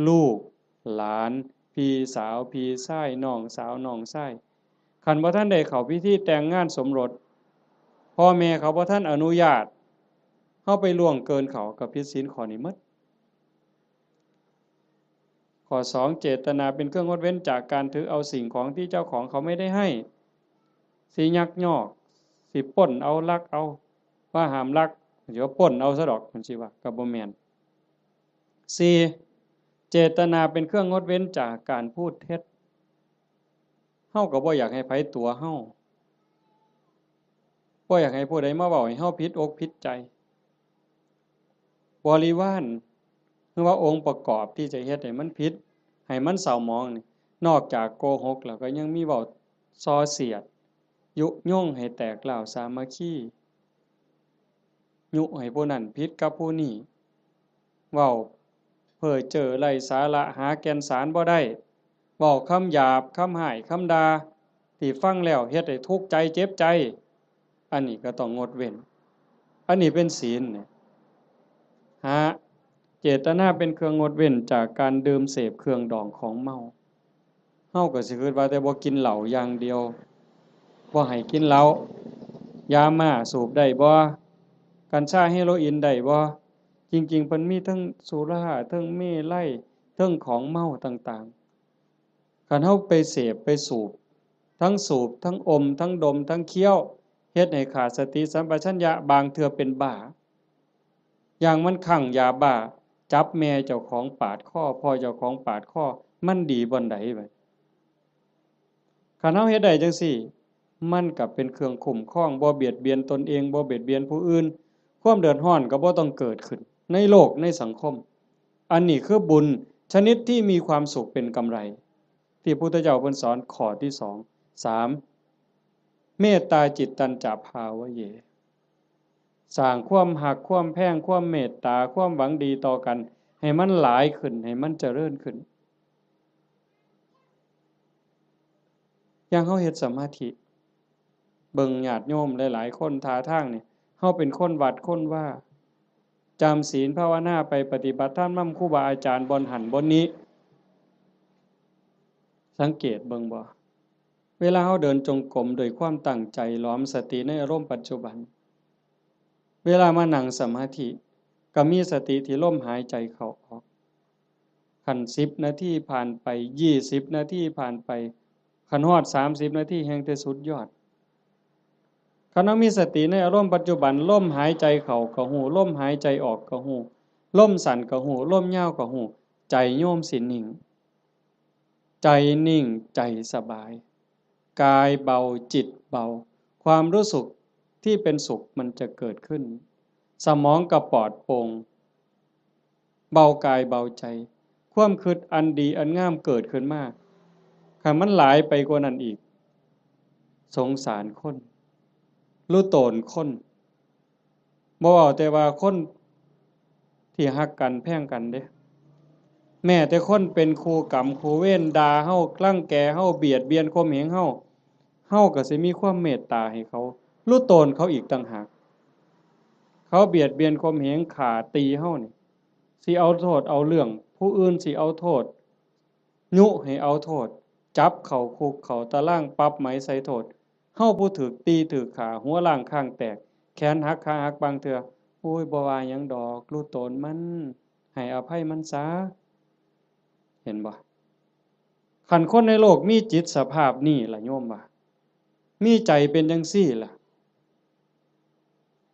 ลูก หลาน พี่สาว พี่ชาย น้องสาว น้องชาย คันบ่ทันได้เข้าพิธีแต่งงานสมรส พ่อแม่เขาบ่ทันอนุญาต เฮาไปล่วงเกินเขา ก็ผิดศีลข้อนี้หมด ข้อสอง เจตนาเป็นเครื่องงดเว้นจากการถือเอาสิ่งของที่เจ้าของเขาไม่ได้ให้ สิยักยอก สิปล้นเอา ลักเอา ว่าห้ามลัก เดี๋ยวปล้นเอาซะดอก มันสิว่า ก็บ่แม่น สี่ เจตนาเป็นเครื่องงดเว้นจากการพูดเท็จ เฮาก็บ่อยากให้ไผตั๋วเฮา บ่อยากให้ผู้ใดมาเว้าให้เฮาผิดอกผิดใจ บริวาร หรือว่าองค์ประกอบที่จะเฮ็ดให้มันผิด ให้มันเศร้าหมองนี่ นอกจากโกหกแล้วก็ยังมีเว้าส่อเสียด ยุยงให้แตกร้าวสามัคคี ยุให้ผู้นั้นผิดกับผู้นี้ เว้าเพ้อเจ้อไร้สาระ หาแก่นสารบ่ได้ เว้าคำหยาบ คำฮ้าย คำด่า ที่ฟังแล้วเฮ็ดให้ทุกข์ใจเจ็บใจ อันนี้ก็ต้องงดเว้น อันนี้เป็นศีลเนี่ย ห้า เจตนาเป็นเครื่องงดเว้นจากการดื่มเสพเครื่องดองของเมา เฮาก็สิคิดว่าแต่บ่กินเหล้าอย่างเดียว บ่ให้กินเหล้า ยาม่าสูบได้บ่ กัญชาเฮโรอีนได้บ่ จริงๆ เพิ่นมีทั้งสุรา ทั้งเมรัย ทั้งของเมาต่างๆ คันเฮาไปเสพไปสูบ ทั้งสูบ ทั้งอม ทั้งดม ทั้งเคี้ยว เฮ็ดให้ขาดสติสัมปชัญญะ บางเทื่อเป็นบ้า อย่างมันคลั่งยาบ้า จับแม่เจ้าของปาดคอ พ่อเจ้าของปาดคอ มันดีบ่อนใดบัด คันเฮาเฮ็ดได้จั่งซี้ มันก็เป็นเครื่องคุ้มครอง บ่เบียดเบียนตนเอง บ่เบียดเบียนผู้อื่น ความเดือดร้อนก็บ่ต้องเกิดขึ้น ในโลกในสังคม อันนี้คือบุญชนิดที่มีความสุขเป็นกำไร ที่พุทธเจ้าเพิ่นสอนข้อที่สอง สาม เมตตาจิตตัญจะภาวะเย สร้างความฮัก ความแพง ความเมตตา ความหวังดีต่อกัน ให้มันหลายขึ้น ให้มันเจริญขึ้น อย่างเฮาเฮ็ดสมาธิ เบิ่งญาติโยมหลายๆคน ท่าทางนี่ เฮาเป็นคนวัดคนวา จำศีลภาวนาไป ปฏิบัติธรรมนำครูบาอาจารย์บ่อนหั้นบ่อนนี้ สังเกตเบิ่งบ่ เวลาเฮาเดินจงกรมด้วยความตั้งใจ หลอมสติในอารมณ์ปัจจุบัน เวลามานั่งสมาธิ ก็มีสติที่ลมหายใจเข้าออก คันสิบนาทีผ่านไป ยี่สิบนาทีผ่านไป คันฮอดสามสิบนาทีแฮ่งแต่สุดยอด คันเฮามีสติในอารมณ์ปัจจุบัน ลมหายใจเข้าก็ฮู้ ลมหายใจออกก็ฮู้ ลมสั้นก็ฮู้ ลมยาวก็ฮู้ ใจโยมสินิ่ง ใจนิ่ง ใจสบาย กายเบา จิตเบา ความรู้สึกที่เป็นสุขมันจะเกิดขึ้น สมองก็ปลอดโปร่ง เบากายเบาใจ ความคิดอันดีอันงามเกิดขึ้นมา คันมันหลายไปกว่านั้นอีก สงสารคน รู้ตนคน บ่เว้าแต่ว่าคนที่ฮักกันแพงกันเด้ แม้แต่คนเป็นคู่กรรมคู่เวร ด่าเฮา รังแกเฮา เบียดเบียนข่มเหงเฮา เฮาก็สิมีความเมตตาให้เขา รู้ตนเขาอีกต่างหาก เขาเบียดเบียนข่มเหง ฆ่าตีเฮานี่ สิเอาโทษเอาเรื่อง ผู้อื่นสิเอาโทษ ยุให้เอาโทษ จับเข้าคุกเข้าตาราง ปรับไหมใส่โทษ เฮาผู้ถูกตีถูกฆ่า หัวล้างคางแตก แขนหักขาหักบางเทื่อ โอ้ย บ่ว่าหยังดอก รู้ตนมัน ให้อภัยมันซะ เห็นบ่ คันคนในโลกมีจิตสภาพนี้ล่ะโยมว่า มีใจเป็นจั่งซี้ล่ะ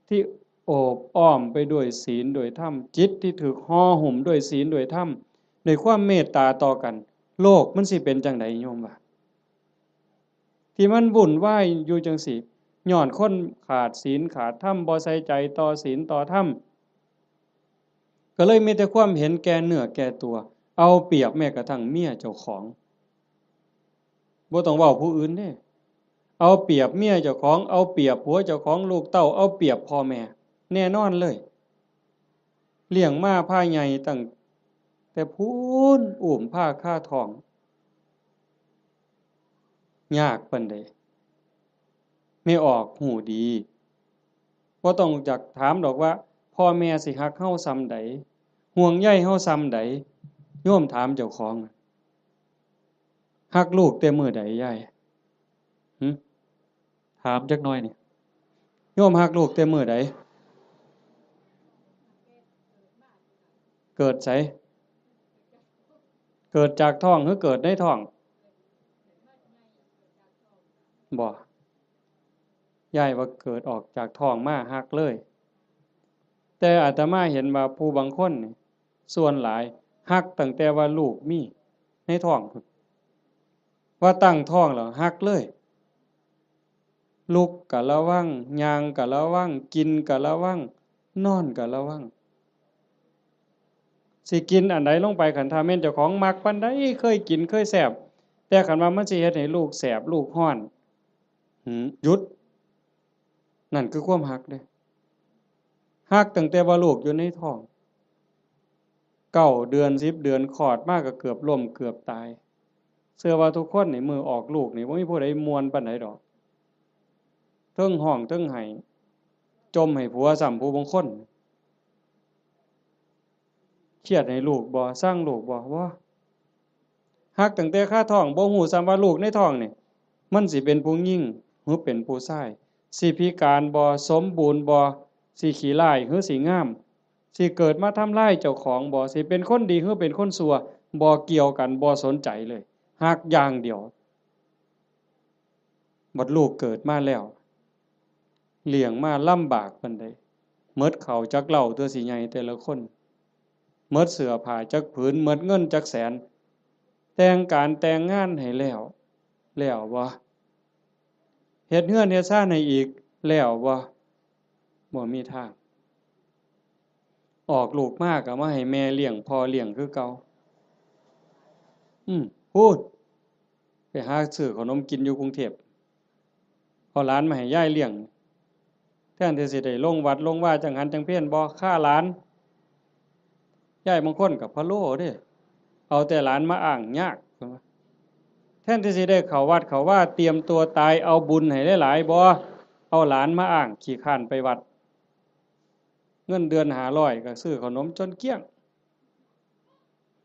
ที่โอบอ้อมไปด้วยศีลด้วยธรรม จิตที่ถูกห่อหุ้มด้วยศีลด้วยธรรม ด้วยความเมตตาต่อกัน โลกมันสิเป็นจั่งใดโยมว่า ที่มันวุ่นวายอยู่จั่งซี้ ย้อนคนขาดศีลขาดธรรม บ่ใส่ใจต่อศีลต่อธรรม ก็เลยมีแต่ความเห็นแก่เนื้อแก่ตัว เอาเปรียบแม้กระทั่งเมียเจ้าของ บ่ต้องเว้าผู้อื่นเด้ เอาเปรียบเมียเจ้าของ เอาเปรียบผัวเจ้าของ ลูกเต้า เอาเปรียบพ่อแม่ แน่นอนเลย เลี้ยงมาพาใหญ่ตั้งแต่พู้น อุ้มพาคาท้อง ยากปานใด แม่ออกฮู้ดี บ่ต้องอยากถามดอกว่า พ่อแม่สิฮักเฮาส่ำใด ห่วงใยเฮาส่ำใด โยมถามเจ้าของ ฮักลูกแต่มื้อใดยาย หึ ถามจักหน่อยนี่ โยมฮักลูกแต่มื้อใด เกิดไส เกิดจากท้องหรือเกิดในท้อง บ่ ยายว่าเกิดออกจากท้องมาฮักเลย แต่อาตมาเห็นว่าผู้บางคนนี่ ส่วนหลายฮักตั้งแต่ว่าลูกมีในท้องพุ้น ว่าตั้งท้องแล้วฮักเลย ลุกก็ระวัง ย่างก็ระวัง กินก็ระวัง นอนก็ระวัง สิกินอันใดลงไป คันถ้าแม่นเจ้าของมักปานใด เคยกินเคยแซ่บ แต่คันว่ามันสิเฮ็ดให้ลูกแสบลูกร้อน หืม หยุด นั่นคือความฮักเด้ ฮักตั้งแต่ว่าลูกอยู่ในท้อง เก้าเดือน สิบเดือน คลอดมาก็เกือบล้มเกือบตาย เชื่อว่าทุกคนนี่มื้อออกลูกนี่บ่มีผู้ใดม่วนปานใดดอก เทิงฮ้องเทิงไห้ จ่มให้ผัวซ้ำผู้บางคน เครียดให้ลูกบ่ ซังลูกบ่ บ่ ฮักตั้งแต่คาท้อง บ่ฮู้ซ้ำว่าลูกในท้องนี่ มันสิเป็นผู้หญิงหรือเป็นผู้ชาย สิพิการบ่ สมบูรณ์บ่ สิขี้ร้ายหรือสิงาม สิเกิดมาทำลายเจ้าของบ่ สิเป็นคนดีหรือเป็นคนชั่ว บ่เกี่ยวกัน บ่สนใจเลย ฮักอย่างเดียว บัดลูกเกิดมาแล้ว เลี้ยงมาลำบากปานใด หมดข้าวจักเล่าตัวสิใหญ่แต่ละคน หมดเสื้อผ้าจักผืน หมดเงินจักแสน แต่งการแต่งงานให้แล้ว แล้วบ่ เฮ็ดเฮือนเฮ็ดซานให้อีก แล้วบ่ บ่มีทาง ออกลูกมาก็มาให้แม่เลี้ยงพ่อเลี้ยงคือเก่า อืม พูด ไปหาซื้อขนมกินอยู่กรุงเทพฯ เอาหลานมาให้ยายเลี้ยง แทนที่สิได้ลงวัดลงวาจังหันจังเพลบ่ ฆ่าหลาน ยายบางคนก็พะโล้เด้ เอาแต่หลานมาอ้างยาก แทนที่สิได้เข้าวัดเข้าวา เตรียมตัวตาย เอาบุญให้หลายๆ บ่ เอาหลานมาอ้าง ขี้คร้านไปวัด เงินเดือนห้าร้อยก็ซื้อขนมจนเกลี้ยง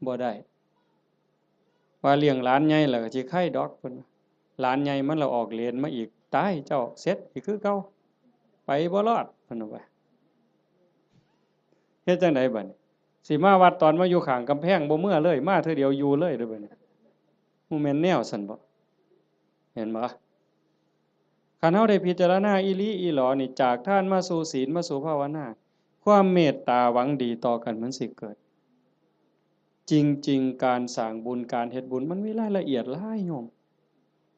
บ่ได้ ว่าเลี้ยงหลานใหญ่แล้วก็สิไคดอกเพิ่นว่า หลานใหญ่มันละออกเลนมาอีก ตายเจ้า เสร็จอีกคือเก่า ไปบ่รอดเพิ่นว่า เฮ็ดจั่งใดบัดนี้ สิมาวัดตอนมาอยู่ข้างกำแพง บ่เมือเลย มาเทื่อเดียวอยู่เลยเด้อบัดนี้ บ่แม่นแนวซั่นบ่ เห็นบ่ คันเฮาได้พิจารณาอีหลีอีหลอนี่ จากทานมาสู่ศีล มาสู่ภาวนา ความเมตตาหวังดีต่อกันมันสิเกิด จริงๆ การสร้างบุญ การเฮ็ดบุญ มันมีรายละเอียดหลายโยม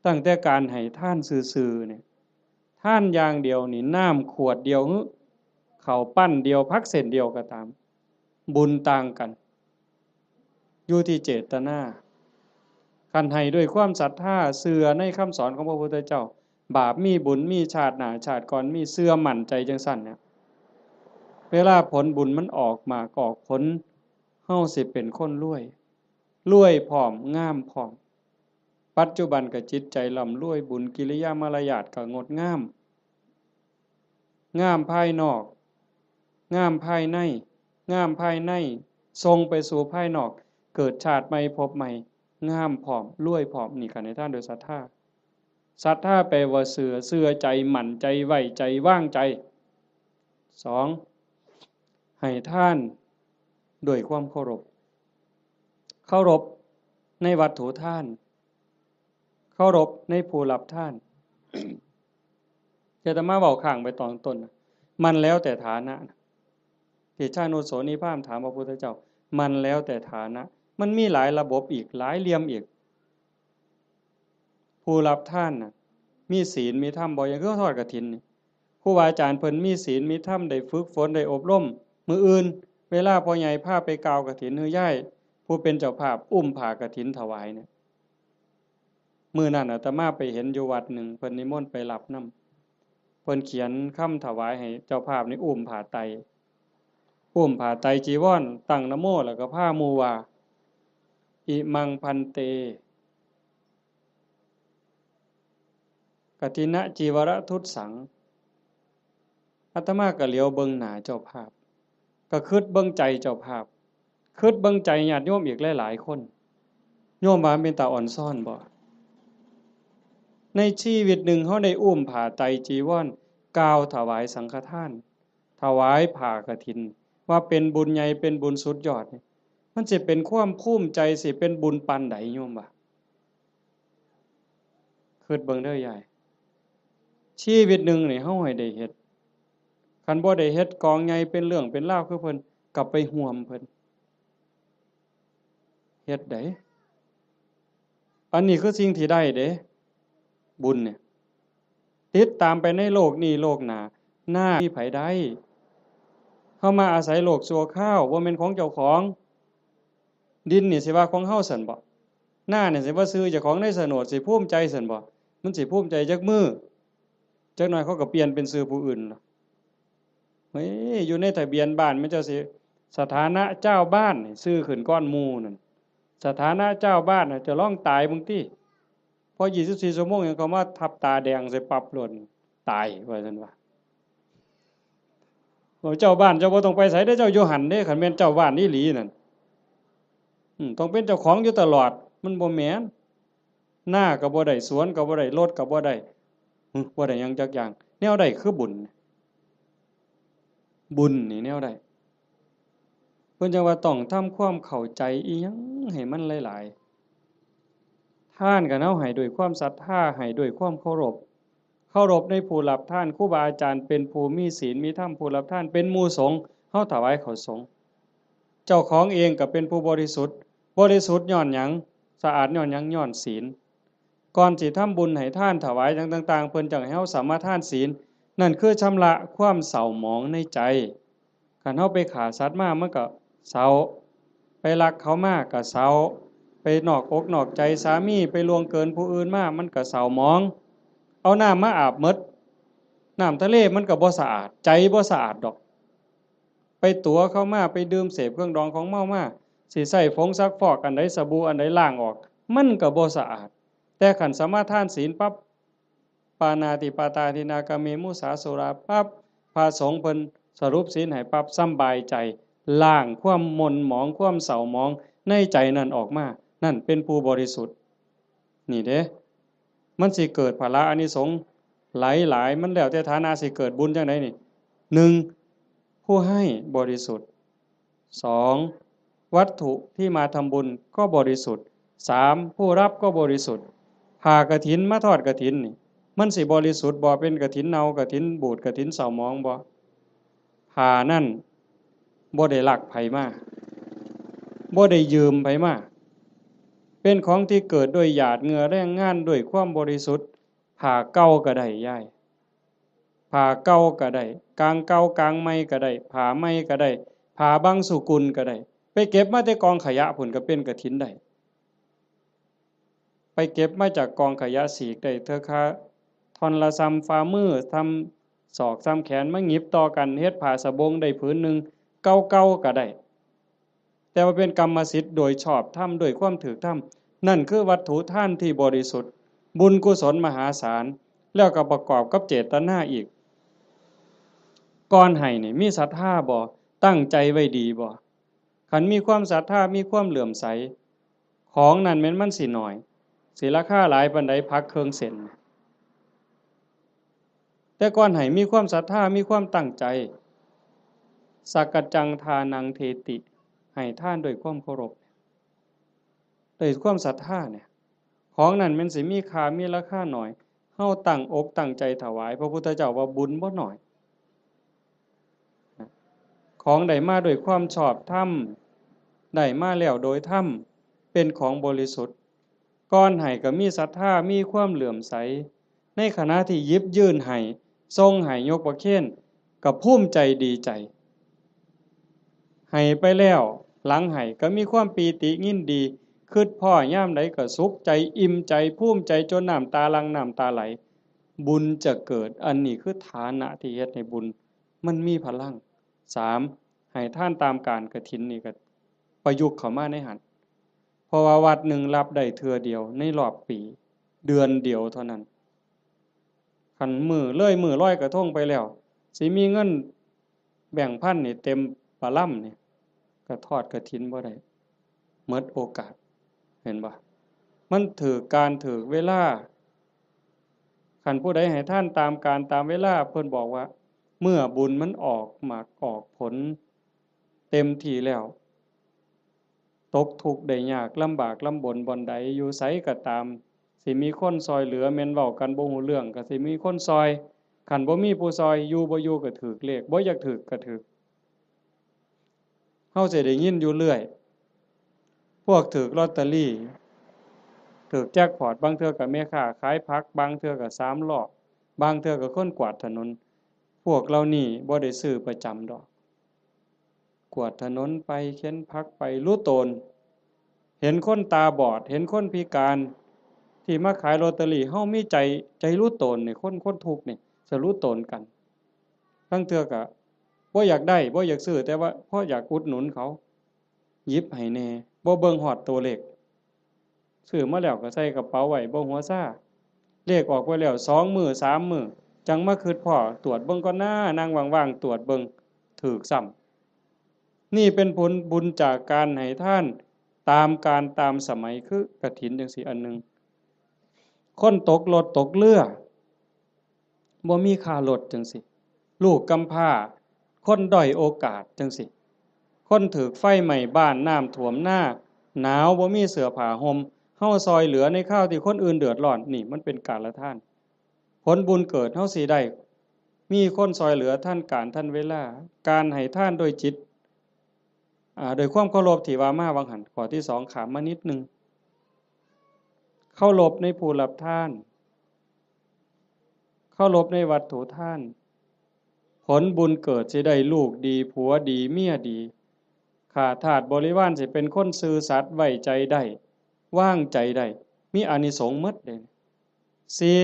ตั้งแต่การให้ทานซื่อๆ เนี่ย ทานอย่างเดียวนี่ น้ำขวดเดียวหรือ ข้าวปั้นเดียว ผักเส้นเดียวก็ตาม บุญต่างกัน อยู่ที่เจตนา คันให้ด้วยความศรัทธา เชื่อในคำสอนของพระพุทธเจ้า บาปมีบุญมี ชาติหน้าชาติก่อนมี เชื่อมั่นใจจั่งซั่นเนี่ย เวลาผลบุญมันออกหมากออกผล เฮาสิเป็นคนรวย รวยพร้อม งามพร้อม ปัจจุบันก็จิตใจร่ำรวย บุญกิริยามารยาทก็งดงาม งามภายนอก งามภายใน งามภายใน ส่งไปสู่ภายนอก เกิดชาติใหม่ภพใหม่ งามพร้อม รวยพร้อม นี่ก็ให้ทานด้วยศรัทธา ศรัทธาแปลว่าเชื่อ เชื่อใจ มั่นใจ ไว้ใจ วางใจ สอง ให้ทานด้วยความเคารพ เคารพในวัตถุทาน เคารพในผู้รับทาน อาตมาเว้าค้างไปตอนต้นนะ มันแล้วแต่ฐานะนะ ที่ชานุโสนีพราหมณ์ถามพระพุทธเจ้า มันแล้วแต่ฐานะ มันมีหลายระบบอีก หลายเหลี่ยมอีก ผู้รับทานน่ะ มีศีลมีธรรมบ่ อย่างคือทอดกฐินนี่ ครูบาอาจารย์เพิ่นมีศีลมีธรรม ได้ฝึกฝน ได้อบรม มื้ออื่น เวลาพ่อใหญ่พาไปกล่าวกฐิน หรือยายผู้เป็นเจ้าภาพอุ้มผ้ากฐินถวายเนี่ย มื้อนั้นอาตมาไปเห็นอยู่วัดหนึ่ง เพิ่นนิมนต์ไปรับนำ เพิ่นเขียนคำถวายให้เจ้าภาพนี่อุ้มผ้าไตร อุ้มผ้าไตรจีวร ตั้งนะโม แล้วก็พาหมู่ว่า อิมัง ภันเต กฐินจีวรทุสสัง อาตมาก็เหลียวเบิ่งหน้าเจ้าภาพ ก็คิดเบิ่งใจเจ้าภาพ คิดเบิ่งใจญาติโยมอีกหลายๆ คน โยมว่าเป็นตาอ่อนซ้อนบ่ ในชีวิตหนึ่งเฮาได้อุ้มผ้าไตรจีวร กล่าวถวายสังฆทาน ถวายผ้ากฐิน ว่าเป็นบุญใหญ่ เป็นบุญสุดยอดนี่ มันสิเป็นความภูมิใจ สิเป็นบุญปานใดโยมว่า คิดเบิ่งเด้อยาย ชีวิตหนึ่งนี่เฮาให้ได้เฮ็ด คันบ่ได้เฮ็ดกองใหญ่เป็นเรื่องเป็นราวคือเพิ่น ก็ไปร่วมเพิ่น เฮ็ดได้ อันนี้คือสิ่งที่ได้เด้ บุญเนี่ย ติดตามไปในโลกนี้โลกหน้า นามีไผได้ เฮามาอาศัยโลกชั่วคราว บ่แม่นของเจ้าของ ดินนี่สิว่าของเฮาซั่นบ่ นานี่สิว่าชื่อเจ้าของในโฉนด สิภูมิใจซั่นบ่ มันสิภูมิใจจักมื้อ จักหน่อยเขาก็เปลี่ยนเป็นชื่อผู้อื่นล่ะ เฮ้ย อยู่ในทะเบียนบ้านมันเจ้าสิ สถานะเจ้าบ้านนี่ชื่อขึ้นก่อนหมู่นั่น สถานะเจ้าบ้านน่ะ เจ้าลองตายเบิ่งติ พอยี่สิบสี่ชั่วโมงหยังเขามาทับตาแดงใส่ปั๊บโลด ตายว่าซั่นว่า บอกเจ้าบ้านเจ้าบ่ต้องไปไสเด้อ เจ้าอยู่หั่นเด้ คันแม่นเจ้าบ้านอีหลีนั่น อืม ต้องเป็นเจ้าของอยู่ตลอด มันบ่แม่น นาก็บ่ได้ สวนก็บ่ได้ รถก็บ่ได้ หึ บ่ได้หยังจักอย่าง แนวใดคือบุญ บุญนี่แนวใด เพิ่นจั่งว่าต้องทำความเข้าใจอีหยังให้มันหลายๆ ทานก็เฮาให้ด้วยความศรัทธา ให้ด้วยความเคารพ เคารพในผู้รับทาน ครูบาอาจารย์เป็นผู้มีศีลมีธรรม ผู้รับทานเป็นหมู่สงฆ์ เฮาถวายข้าวสงฆ์ เจ้าของเองก็เป็นผู้บริสุทธิ์ บริสุทธิ์ย้อนหยัง สะอาดย้อนหยัง ย้อนศีล ก่อนสิทำบุญให้ทานถวายหยังต่างๆ เพิ่นจั่งให้เฮาสมาทานศีล นั่นคือชำระความเศร้าหมองในใจ คันเฮาไปฆ่าสัตว์มามันก็เศร้า ไปลักเขามาก็เศร้า ไปนอกอกนอกใจสามี ไปล่วงเกินผู้อื่นมามันก็เศร้าหมอง เอาน้ำมาอาบหมด น้ำทะเลมันก็บ่สะอาด ใจบ่สะอาดดอก ไป ตั๋วเข้ามา ไปดื่มเสพเครื่องดองของเมามา สิใช้ผงซักฟอกอันใด สบู่อันใดล้างออก มันก็บ่สะอาด แต่คันสมาทานศีลปั๊บ ปาณาติปาตาทินนากาเมมุสาสุราปั๊บ พระสงฆ์เพิ่นสรุปศีลให้ปั๊บ สำบายใจ ล้างความหม่นหมอง ความเศร้าหมองในใจนั่นออกมา นั่นเป็นผู้บริสุทธิ์ นี่เด้ มันสิเกิดผละอานิสงส์หลายๆ มันแล้วแต่ฐานะสิเกิดบุญจั่งใดนี่ หนึ่ง ผู้ให้บริสุทธิ์ สอง วัตถุที่มาทำบุญก็บริสุทธิ์ สาม ผู้รับก็บริสุทธิ์ ผ้ากฐินมาทอดกฐินนี่ มันสิบริสุทธิ์บ่ เป็นกฐินเน่า กฐินบูด กฐินเศร้าหมองบ่ ผ้านั่นบ่ได้ลักไผมา บ่ได้ยืมไผมา เป็นของที่เกิดด้วยหยาดเหงื่อแรงงาน ด้วยความบริสุทธิ์ ผ้าเก่าก็ได้ยาย ผ้าเก่าก็ได้ กางเก่ากางใหม่ก็ได้ ผ้าใหม่ก็ได้ ผ้าบางสุกุลก็ได้ ไปเก็บมาแต่กองขยะพุ้นก็เป็นกฐินได้ ไปเก็บมาจากกองขยะ สีกได้เทื่อคาท่อนละส่ำฝ่ามือ ส่ำศอก ส่ำแขน มาหยิบต่อกันเฮ็ดผ้าสบงได้ผืนหนึ่ง เก่าๆก็ได้ แต่ว่าเป็นกรรมสิทธิ์โดยชอบธรรม ด้วยความถูกธรรม นั่นคือวัตถุทานที่บริสุทธิ์ บุญกุศลมหาศาล แล้วก็ประกอบกับเจตนาอีก ก่อนให้นี่มีศรัทธาบ่ ตั้งใจไว้ดีบ่ คันมีความศรัทธา มีความเลื่อมใส ของนั่นแม่นมันสิน้อย สิราคาหลายปานใด ผักเครื่องเส้น แต่ก่อนให้มีความศรัทธา มีความตั้งใจ สักกัจจังทานังเทติ ให้ทานด้วยความเคารพ ด้วยความศรัทธาเนี่ย ของนั่นแม่นสิมีค่า มีราคาน้อย เฮาตั้งอกตั้งใจถวาย พระพุทธเจ้าว่าบุญบ่น้อย ของได้มาด้วยความชอบธรรม ได้มาแล้วโดยธรรม เป็นของบริสุทธิ์ ก่อนให้ก็มีศรัทธา มีความเลื่อมใส ในขณะที่หยิบยื่นให้ ส่งให้ ยกประเคน ก็ภูมิใจดีใจ ให้ไปแล้ว หลังให้ก็มีความปีติยินดี คิดพ้อยามใดก็สุขใจ อิ่มใจ ภูมิใจ จนน้ำตาหลั่ง น้ำตาไหล บุญจะเกิด อันนี้คือฐานะที่เฮ็ดให้บุญมันมีพลัง สาม ให้ทานตามกาลกฐินนี่ก็ประยุกต์เข้ามาในหั้น เพราะว่าวัดหนึ่งรับได้เทื่อเดียวในรอบปี เดือนเดียวเท่านั้น คันมื้อ เลยมื้อลอยกระทงไปแล้ว สิมีเงินแบงค์พันนี่เต็มปะลำนี่ ก็ทอดกฐินบ่ได้ หมดโอกาส เห็นบ่ มันถืกกาลถืกเวลา คันผู้ใดให้ทานตามกาลตามเวลา เพิ่นบอกว่า เมื่อบุญมันออกหมากออกผลเต็มที่แล้ว ตกทุกข์ได้ยาก ลำบากลำบนบ่อนใด อยู่ไสก็ตาม สิมีคนซ่อยเหลือ แม่นเว้ากันบ่ฮู้เรื่องก็สิมีคนซ่อย คันบ่มีผู้ซ่อย อยู่บ่อยู่ก็ถืกเลข บ่อยากถืกก็ถืก เฮาสิได้ยินอยู่เรื่อย พวกถืกลอตเตอรี่ ถืกแจ็คพอต บางเทื่อก็แม่ค้าขายผัก บางเทื่อก็สามล้อ บางเทื่อก็คนกวาดถนน พวกเหล่านี้บ่ได้ซื้อประจำดอก กวาดถนนไป เข็นผักไป หลู่ตน เห็นคนตาบอด เห็นคนพิการ ที่มาขายลอตเตอรี่ เฮามีใจ ใจหลู่ตนนี่ คน คนทุกข์นี่ สิหลู่ตนกัน ลางเทื่อก็บ่อยากได้ บ่อยากซื้อ แต่ว่าพออยากอุดหนุนเขา หยิบให้แหน่ บ่เบิ่งฮอดตัวเลข ซื้อมาแล้วก็ใส่กระเป๋าไว้ บ่หัวซา เลขออกไปแล้วสองมื้อสามมื้อ จั่งมาคิดพ้อ ตรวจเบิ่งก่อนนะ นั่งว่างๆ ตรวจเบิ่ง ถืกซ้ำ นี่เป็นผลบุญจากการให้ทานตามกาลตามสมัย คือกฐินจั่งซี้อันหนึ่ง คนตกรถตกเรือ บ่มีค่ารถจั่งซี้ ลูกกำพร้า คนด้อยโอกาสจั่งซี้ คนถืกไฟไหม้บ้าน น้ำท่วมนา หนาวบ่มีเสื้อผ้าห่ม เฮาซ่อยเหลือในคราวที่คนอื่นเดือดร้อน นี่มันเป็นกาลทาน ผลบุญเกิดเฮาสิได้ มีคนซ่อยเหลือทันกาลทันเวลา การให้ทานด้วยจิต อ่า ด้วยความเคารพที่ว่ามาหว่างหั้น ข้อที่สองข้ามมานิดหนึ่ง เคารพในผู้รับทาน เคารพในวัตถุทาน ผลบุญเกิดสิได้ลูกดี ผัวดี เมียดี ข้าทาสบริวารสิเป็นคนซื่อสัตย์ ไว้ใจได้ วางใจได้ มีอานิสงส์หมดเลย สี่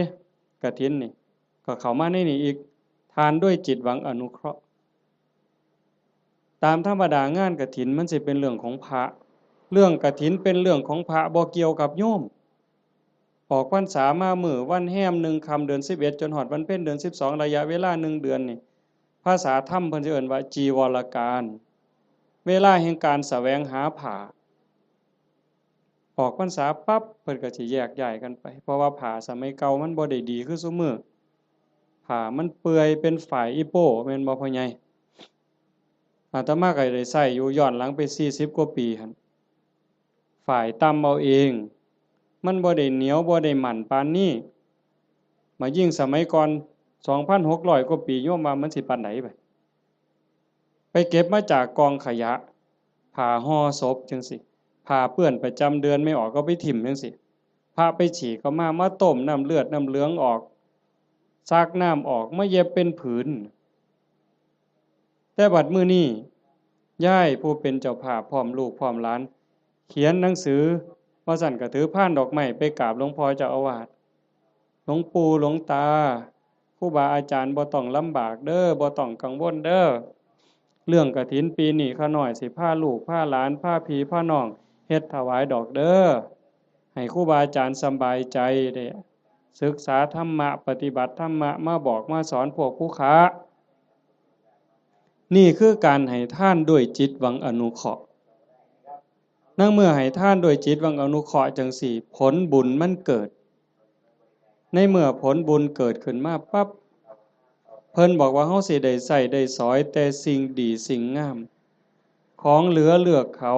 กฐินนี่ ก็เข้ามาในนี่อีก ทานด้วยจิตหวังอนุเคราะห์ ตามธรรมดางานกฐินมันสิเป็นเรื่องของพระ เรื่องกฐินเป็นเรื่องของพระ บ่เกี่ยวกับโยม ออกพรรษามามื้อวันแฮมหนึ่งค่ำเดือนสิบเอ็ด จนฮอดวันเพ็ญเดือนสิบสอง ระยะเวลาหนึ่งเดือนนี่ ภาษาธรรมเพิ่นสิเอิ้นว่าจีวรกาล เวลาแห่งการแสวงหาผ้า ออกพรรษาปั๊บเพิ่นก็สิแยกย้ายกันไป เพราะว่าผ้าสมัยเก่ามันบ่ได้ดีคือซุมื้อ ผ้ามันเปื่อยเป็นฝ้ายอีโป้ แม่นบ่พ่อใหญ่ อาตมาก็ได้ใช้อยู่ย้อนหลังไปสี่สิบกว่าปีหั่น ฝ้ายตำเอาเอง มันบ่ได้เหนียวบ่ได้มั่นปานนี้ มายิ่งสมัยก่อน สองพันหกร้อยกว่าปี โยมว่ามันสิปานใดบัด ไปเก็บมาจากกองขยะ ผ้าห่อศพจั่งซี้ ผ้าเปื้อนประจำเดือนไม่ออกก็ไปถิ่มจั่งซี้ พระไปฉี่ก็มา มาต้มน้ำเลือดน้ำเหลืองออก ซักน้ำออก มาเย็บเป็นผืน แต่บัดมื้อนี้ ยายผู้เป็นเจ้าภาพพร้อมลูกพร้อมหลาน เขียนหนังสือ ว่าซั่นก็ถือพานดอกไม้ไปกราบหลวงพ่อเจ้าอาวาส หลวงปู่หลวงตา ครูบาอาจารย์บ่ต้องลำบากเด้อ บ่ต้องกังวลเด้อ เรื่องกฐินปีนี้ข้าน้อยสิพาลูกพาหลานพาพี่พาน้องเฮ็ดถวายดอกเด้อ ให้ครูบาอาจารย์สำบายใจ ได้ศึกษาธรรมะ ปฏิบัติธรรมะ มาบอกมาสอนพวกผู้ค้า นี่คือการให้ทานด้วยจิตหวังอนุเคราะห์ ในเมื่อให้ทานด้วยจิตหวังอนุเคราะห์จั่งซี้ ผลบุญมันเกิด ในเมื่อผลบุญเกิดขึ้นมาปั๊บ เพิ่นบอกว่าเฮาสิได้ใช้ได้สอยแต่สิ่งดีสิ่งงาม ของเหลือเลือกเขา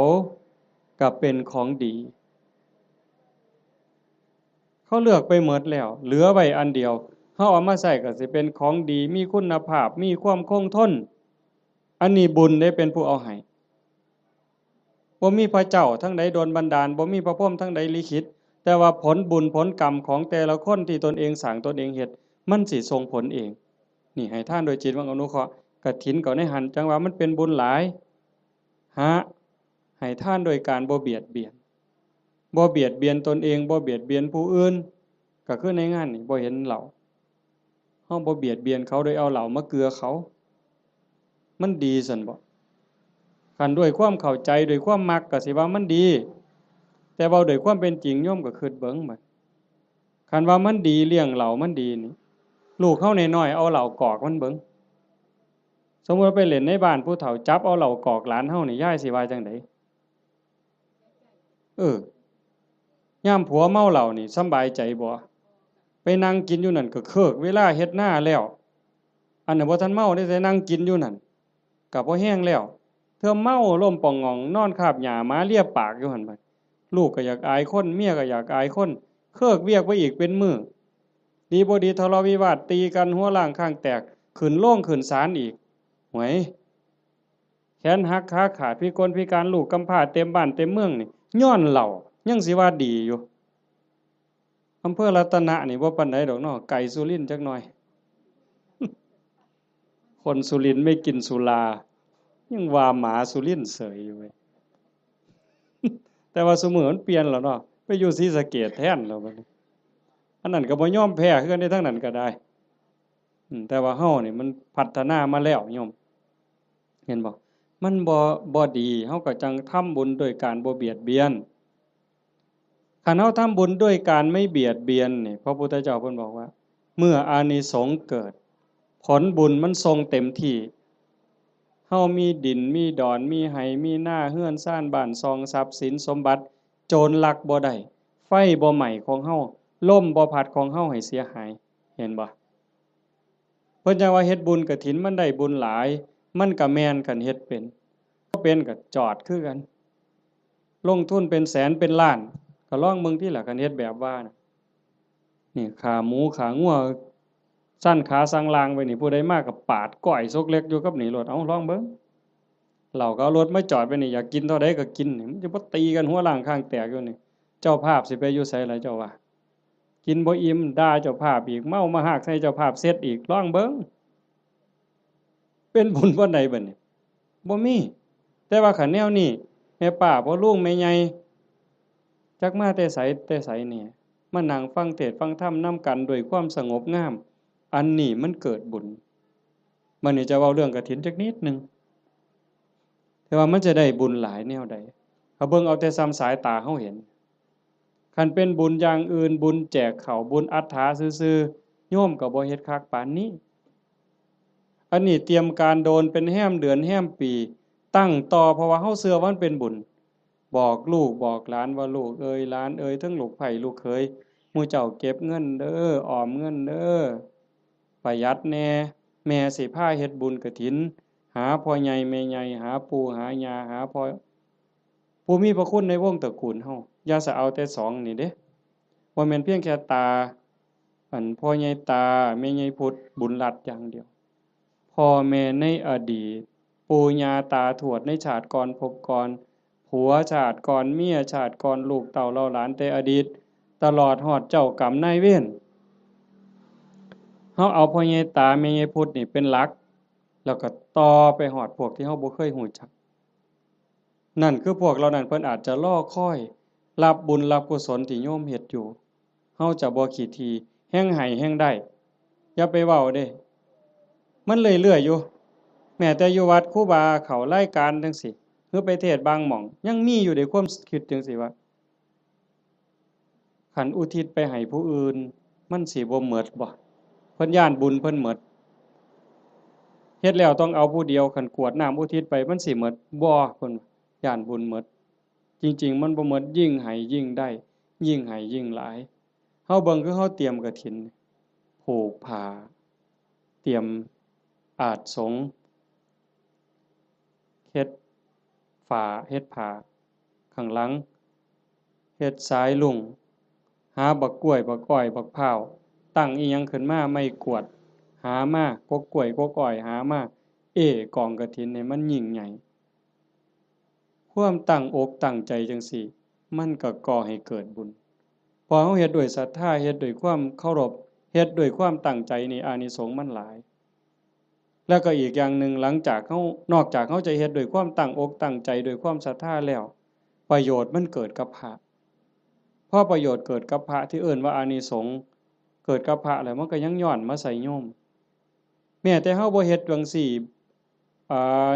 ก็เป็นของดี เขาเลือกไปหมดแล้ว เหลือไว้อันเดียว เฮาเอามาใช้ก็สิเป็นของดี มีคุณภาพ มีความคงทน อันนี้บุญได้เป็นผู้เอาให้ บ่มีพระเจ้าทางใดดลบันดาล บ่มีพระพรหมทางใดลิขิต แต่ว่าผลบุญผลกรรมของแต่ละคนที่ตนเองสร้างตนเองเฮ็ด มันสิส่งผลเอง นี่ให้ทานโดยจิตหวังอนุเคราะห์ กฐินก็ในหั้น จั่งว่ามันเป็นบุญหลาย หา ให้ทานโดยการบ่เบียดเบียน บ่เบียดเบียนตนเอง บ่เบียดเบียนผู้อื่น ก็คือในงานนี่บ่เห็นเหล้า เฮาบ่เบียดเบียนเขาโดยเอาเหล้ามาเกือเขา มันดีซั่นบ่ คันด้วยความเข้าใจ ด้วยความมักก็สิว่ามันดี แต่เว้าด้วยความเป็นจริง โยมก็คิดเบิ่งบัด คันว่ามันดี เลี้ยงเหล้ามันดีนี่ ลูกเฮาน้อยๆ เอาเหล้ากอกมันเบิ่ง สมมุติว่าไปเล่นในบ้านผู้เฒ่า จับเอาเหล้ากอกหลานเฮานี่ ยายสิว่าจั่งใด เออ ยามผัวเมาเหล้านี่สำบายใจบ่ ไปนั่งกินอยู่นั่นก็เคิกเวลาเฮ็ดนาแล้ว อันนั้นบ่ทันเมาเด้ แต่นั่งกินอยู่นั่น ก็บ่แฮงแล้ว เทื่อเมาล้มป่องหง่อง นอนคาบหญ้าหมาเลียปากอยู่หั่นบัด ลูกก็อยากอายคน เมียก็อยากอายคน เคิกเวียกไปอีกเป็นมื้อ ดีบ่ดีทะเลาะวิวาทตีกัน หัวร้างข้างแตก ขึ้นโรงขึ้นศาลอีก หวย แขนหักขาขาด พิกลพิการ ลูกกำพร้าเต็มบ้านเต็มเมืองนี่ ย้อนเหล้า ยังสิว่าดีอยู่ อำเภอรัตนะนี่บ่ปานใดดอกเนาะ ไกลสุรินทร์จักหน่อย คนสุรินทร์ไม่กินสุรา ยังว่าหมาสุรินทร์เสยอยู่เว้ย แต่ว่าซุมื้อมันเปลี่ยนแล้วเนาะ ไปอยู่ศรีสะเกษแทนแล้วบัดนี้ อันนั้นก็บ่ยอมแพ้คือกันเด้ ทางนั้นก็ได้ อืม แต่ว่าเฮานี่มันพัฒนามาแล้วโยม เห็นบ่ มันบ่ บ่ดี เฮาก็จั่งทำบุญโดยการบ่เบียดเบียน คันเฮาทำบุญด้วยการไม่เบียดเบียนนี่ พระพุทธเจ้าเพิ่นบอกว่า เมื่ออานิสงส์เกิด ผลบุญมันส่งเต็มที่ เฮามีดิน มีดอน มีไฮ่ มีนา เฮือนซาน บ้านช่อง ทรัพย์สินสมบัติ โจรลักบ่ได้ ไฟบ่ไหม้ของเฮา ลมบ่พัดของเฮาให้เสียหาย เห็นบ่ เพิ่นจั่งว่าเฮ็ดบุญกฐินมันได้บุญหลาย มันก็แม่นคันเฮ็ดเป็น บ่เป็นก็จอดคือกัน ลงทุนเป็นแสนเป็นล้าน ก็ลองเบิ่งติล่ะ คันเฮ็ดแบบว่าน่ะ นี่ขาหมูขางัว สั่นขาสั่นล่างไว้นี่ ผู้ใดมาก็ปาดก้อยซกเล็กอยู่กับนี่โลด เอ้า ลองเบิ่ง เหล้าก็เอารถมาจอดไว้นี่ อยากกินเท่าใดก็กินนี่ มันจะบ่ตีกันหัวร้างข้างแตกอยู่นี่ เจ้าภาพสิไปอยู่ไสล่ะเจ้าว่า กินบ่อิ่ม ด่าเจ้าภาพอีก เมามาฮากใส่เจ้าภาพเสร็จอีก ลองเบิ่ง เป็นบุญปานใดบัดนี้ บ่มี แต่ว่าคันแนวนี้ แม่ป้าพ่อลุงแม่ใหญ่ จักมาแต่ไสแต่ไสแหน่ มานั่งฟังเทศน์ฟังธรรมนำกันด้วยความสงบงาม อันนี้มันเกิดบุญ บัดนี้จะเว้าเรื่องกฐินจักนิดหนึ่ง แต่ว่ามันจะได้บุญหลายแนวใด ถ้าเบิ่งเอาแต่ส่ำสายตาเฮาเห็น คันเป็นบุญอย่างอื่น บุญแจกข้าว บุญอัฏฐาซื่อๆ โยมก็บ่เฮ็ดคักปานนี้ อันนี้เตรียมการโดนเป็นแฮมเดือนแฮมปี ตั้งต่อ เพราะว่าเฮาเชื่อว่ามันเป็นบุญ บอกลูกบอกหลานว่า "ลูกเอ๋ย หลานเอ๋ย ทั้งลูกใภ้ลูกเขย หมู่เจ้าเก็บเงินเด้อ ออมเงินเด้อ ประหยัดแหน่ แม่สิพาเฮ็ดบุญกฐิน หาพ่อใหญ่แม่ใหญ่ หาปู่หาย่า หาพ่อ ผู้มีพระคุณในวงตระกูลเฮา อย่าสะเอาแต่สองนี่เด้ บ่แม่นเพียงแค่ตา อันพ่อใหญ่ตา แม่ใหญ่พุทธ บุญรัตน์อย่างเดียว พ่อแม่ในอดีต ปู่ย่าตาทวดในชาติก่อนภพก่อน ผัวชาติก่อน เมียชาติก่อน ลูกเต้าเหล่าหลานแต่อดีต ตลอดฮอดเจ้ากรรมนายเวร เฮาเอาพ่อใหญ่ตา แม่ใหญ่พุทธนี่เป็นหลัก แล้วก็ต่อไปฮอดพวกที่เฮาบ่เคยฮู้จัก นั่นคือพวกเหล่านั้นเพิ่นอาจจะรอคอยรับบุญรับกุศลที่โยมเฮ็ดอยู่ เฮาจะบ่ขี้ถี่ แฮ่งให้แฮ่งได้ อย่าไปเว้าเด้ มันเรื่อยๆอยู่ แม้แต่อยู่วัดครูบาเข้ารายการจั่งซี้ หรือไปเทศน์บางหม่อง ยังมีอยู่เด้ความคิดจั่งซี้ว่า คันอุทิศไปให้ผู้อื่น มันสิบ่หมดบ่ เพิ่นย้านบุญเพิ่นหมด เฮ็ดแล้วต้องเอาผู้เดียว คันกรวดน้ำอุทิศไป มันสิหมดบ่ เพิ่นย้านบุญหมด จริงๆ มันบ่หมด ยิ่งให้ยิ่งได้ ยิ่งให้ยิ่งหลาย เฮาเบิ่งคือเฮาเตรียมกฐิน ผูกผ้า เตรียมอาสน์สงฆ์ เฮ็ดฝ้า เฮ็ดผ้า ข้างหลัง เฮ็ดสายลุง หาบักกล้วย บักอ้อย บักพร้าว ตั้งอิหยังขึ้นมา ไม้กวาด หามา กกกล้วย กกอ้อย หามา เอ้กองกฐินให้มันยิ่งใหญ่ ความตั้งอกตั้งใจจั่งซี้ มันก็ก่อให้เกิดบุญ พอเฮาเฮ็ดด้วยศรัทธา เฮ็ดด้วยความเคารพ เฮ็ดด้วยความตั้งใจนี่ อานิสงส์มันหลาย แล้วก็อีกอย่างหนึ่ง หลังจากเฮา นอกจากเฮาจะเฮ็ดด้วยความตั้งอกตั้งใจ ด้วยความศรัทธาแล้ว ประโยชน์มันเกิดกับพระ พอประโยชน์เกิดกับพระที่เอิ้นว่าอานิสงส์เกิดกับพระแล้ว มันก็ยังย้อนมาใส่โยม แม้แต่เฮาบ่เฮ็ดจั่งซี้ อ่า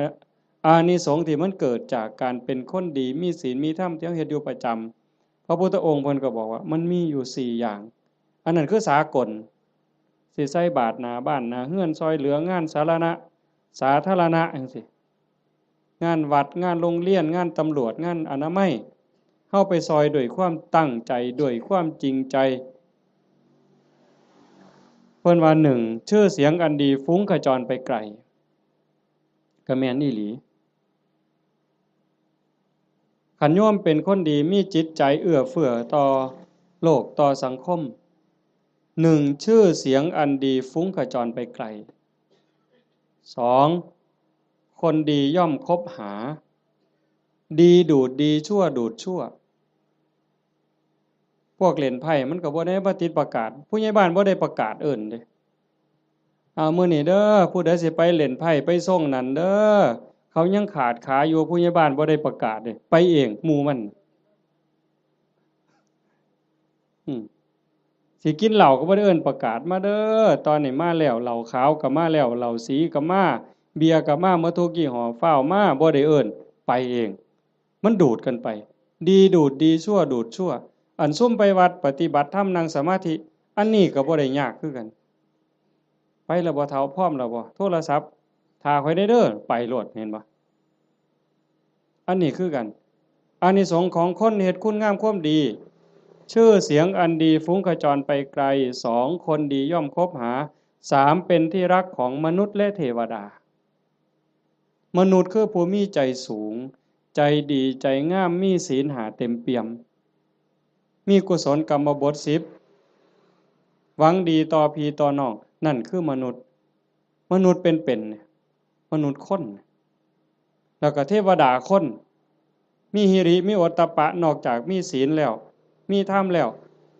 อานิสงส์ที่มันเกิดจากการเป็นคนดี มีศีล มีธรรม ที่เฮาเฮ็ดอยู่ประจำ พระพุทธองค์เพิ่นก็บอกว่ามันมีอยู่สี่อย่าง อันนั้นคือสากล สิใส่บาตรหน้าบ้านหน้าเฮือน ซอยเหลืองานสาธารณะ สาธารณะจั่งซี้ งานวัด งานโรงเรียน งานตำรวจ งานอนามัย เฮาไปซอยด้วยความตั้งใจ ด้วยความจริงใจ เพิ่นว่า หนึ่ง ชื่อเสียงอันดีฟุ้งขจรไปไกล ก็แม่นอีหลี คันโยมเป็นคนดี มีจิตใจเอื้อเฟื้อต่อโลก ต่อสังคม หนึ่ง ชื่อเสียงอันดีฟุ้งขจรไปไกล สอง คนดีย่อมคบหา ดีดูดดี ชั่วดูดชั่ว พวกเล่นไพ่มันก็บ่ได้มาติดประกาศ ผู้ใหญ่บ้านบ่ได้ประกาศเอิ้นเด้ "เอามื้อนี้เด้อ ผู้ใดสิไปเล่นไพ่ไปซ่งนั่นเด้อ เขายังขาดขาอยู่" ผู้ใหญ่บ้านบ่ได้ประกาศเด้ ไปเองหมู่มัน อืม สิกินเหล้าก็บ่ได้เอิ้นประกาศ "มาเด้อ ตอนนี้มาแล้ว เหล้าขาวก็มาแล้ว เหล้าสีก็มา เบียร์ก็มา หมดทุกยี่ห้อ ฟ้าวมา" บ่ได้เอิ้น ไปเอง มันดูดกันไป ดีดูดดี ชั่วดูดชั่ว อันซุมไปวัดปฏิบัติธรรม นั่งสมาธิ อันนี้ก็บ่ได้ยากคือกัน ไปแล้วบ่เฒ่า พร้อมแล้วบ่ โทรศัพท์ "ถ้าข้อยแหน่เด้อ" ไปโลด เห็นบ่ อันนี้คือกัน อานิสงส์ของคนเฮ็ดคุณงามความดี ชื่อเสียงอันดีฟุ้งขจรไปไกล สอง คนดีย่อมคบหา สาม เป็นที่รักของมนุษย์และเทวดา มนุษย์คือผู้มีใจสูง ใจดี ใจงาม มีศีลห้าเต็มเปี่ยม มีกุศลกรรมบทสิบ หวังดีต่อพี่ต่อน้อง นั่นคือมนุษย์ มนุษย์เป็นๆ เนี่ย มนุษย์คน แล้วก็เทวดาคน มีหิริ มีโอตตัปปะ นอกจากมีศีลแล้ว มีธรรมแล้ว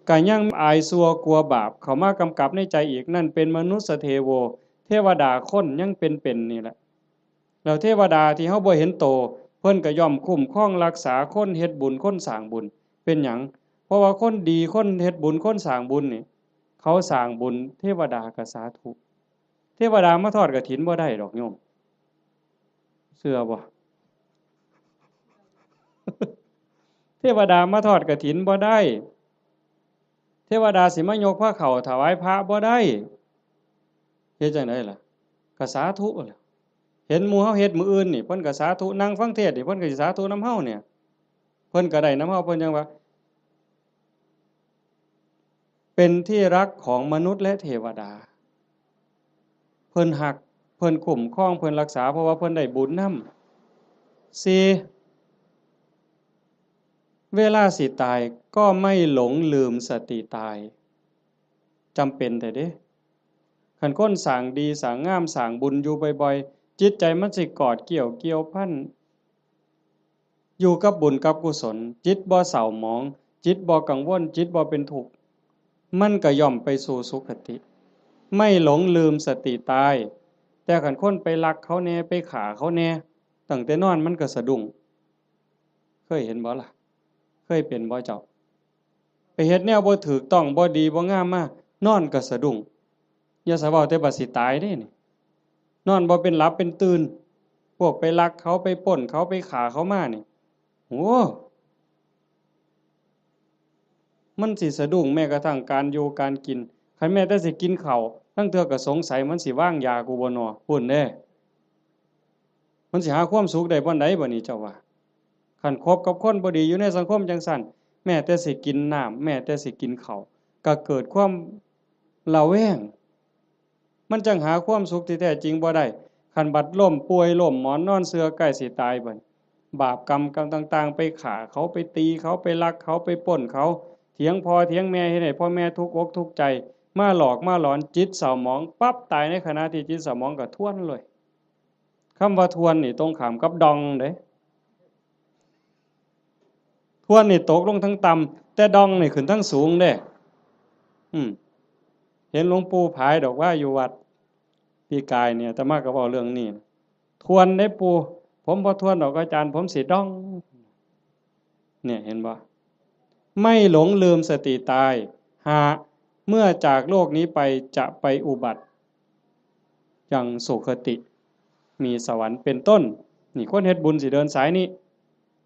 ก็ยังอายชั่วกลัวบาปเข้ามากำกับในใจอีก นั่นเป็นมนุสสเทโว เทวดาคนยังเป็นๆ นี่แหละ แล้วเทวดาที่เฮาบ่เห็นโต เพิ่นก็ย่อมคุ้มครองรักษาคนเฮ็ดบุญ คนสร้างบุญ เป็นหยัง เพราะว่าคนดี คนเฮ็ดบุญ คนสร้างบุญนี่ เขาสร้างบุญ เทวดาก็สาธุ เทวดามาทอดกฐินบ่ได้ดอกโยม เชื่อบ่ เทวดามาทอดกฐินบ่ได้ เทวดาสิมายกพระเข้าถวายพระบ่ได้ เฮ็ดจั่งใดล่ะ ก็สาธุล่ะ เห็นหมู่เฮาเฮ็ดมื้ออื่นนี่ เพิ่นก็สาธุ นั่งฟังเทศน์นี่ เพิ่นก็สิสาธุนำเฮาเนี่ย เพิ่นก็ได้นำเฮา เพิ่นจั่งว่า เป็นที่รักของมนุษย์และเทวดา เพิ่นฮัก เพิ่นคุ้มครอง เพิ่นรักษา เพราะว่าเพิ่นได้บุญนำ สี่ เวลาสิตายก็ไม่หลงลืมสติตาย จำเป็นแท้เด้ คันคนสร้างดีสร้างงามสร้างบุญอยู่บ่อยๆ จิตใจมันสิกอดเกี่ยว เกี่ยวพัน อยู่กับบุญกับกุศล จิตบ่เศร้าหมอง จิตบ่กังวล จิตบ่เป็นทุกข์ มันก็ย่อมไปสู่สุคติ ไม่หลงลืมสติตาย แต่คันคนไปลักเขาแน่ ไปฆ่าเขาแน่ ตั้งแต่นอนมันก็สะดุ้ง เคยเห็นบ่ล่ะ เคยเป็นบ่เจ้า ไปเฮ็ดแนวบ่ถูกต้อง บ่ดี บ่งามมา นอนก็สะดุ้ง อย่าสะเว้าแต่บัดสิตายเด้นี่ นอนบ่เป็นหลับเป็นตื่น พวกไปลักเขา ไปปล้นเขา ไปฆ่าเขามานี่ โอ้ มันสิสะดุ้งแม้กระทั่งการอยู่การกิน คันแม้แต่สิกินข้าว ลางเทื่อก็สงสัยมันสิวางยากูบ่น้อ พู้นเด้ มันสิหาความสุขได้บ่อนใดบ่นี่เจ้าว่า คันคบกับคนบ่ดีอยู่ในสังคมจั่งซั้น แม้แต่สิกินน้ำ แม้แต่สิกินข้าว ก็เกิดความระแวง มันจั่งหาความสุขที่แท้จริงบ่ได้ คันบัดล้มป่วยล้มหมอนนอนเสื่อใกล้สิตายบัด บาปกรรม กรรมต่างๆ ไปฆ่าเขา ไปตีเขา ไปลักเขา ไปปล้นเขา เถียงพ่อเถียงแม่ เฮ็ดให้พ่อแม่ทุกข์อกทุกข์ใจ มาหลอกมาหลอน จิตเศร้าหมองปั๊บ ตายในขณะที่จิตเศร้าหมองก็ทวนเลย คำว่าทวนนี่ตรงข้ามกับดองเด้ ทวนนี่ตกลงทั้งต่ำ แต่ดองนี่ขึ้นทั้งสูงเด้ อืม เห็นหลวงปู่ผายดอกว่าอยู่วัดปีกายเนี่ย อาตมาก็เว้าเรื่องนี้ ทวนได้ปู่ ผมบ่ทวนดอกอาจารย์ ผมสิดอง เนี่ยเห็นบ่ ไม่หลงลืมสติตาย ห้า เมื่อจากโลกนี้ไปจะไปอุบัติยังสุคติ มีสวรรค์เป็นต้น นี่คนเฮ็ดบุญสิเดินสายนี้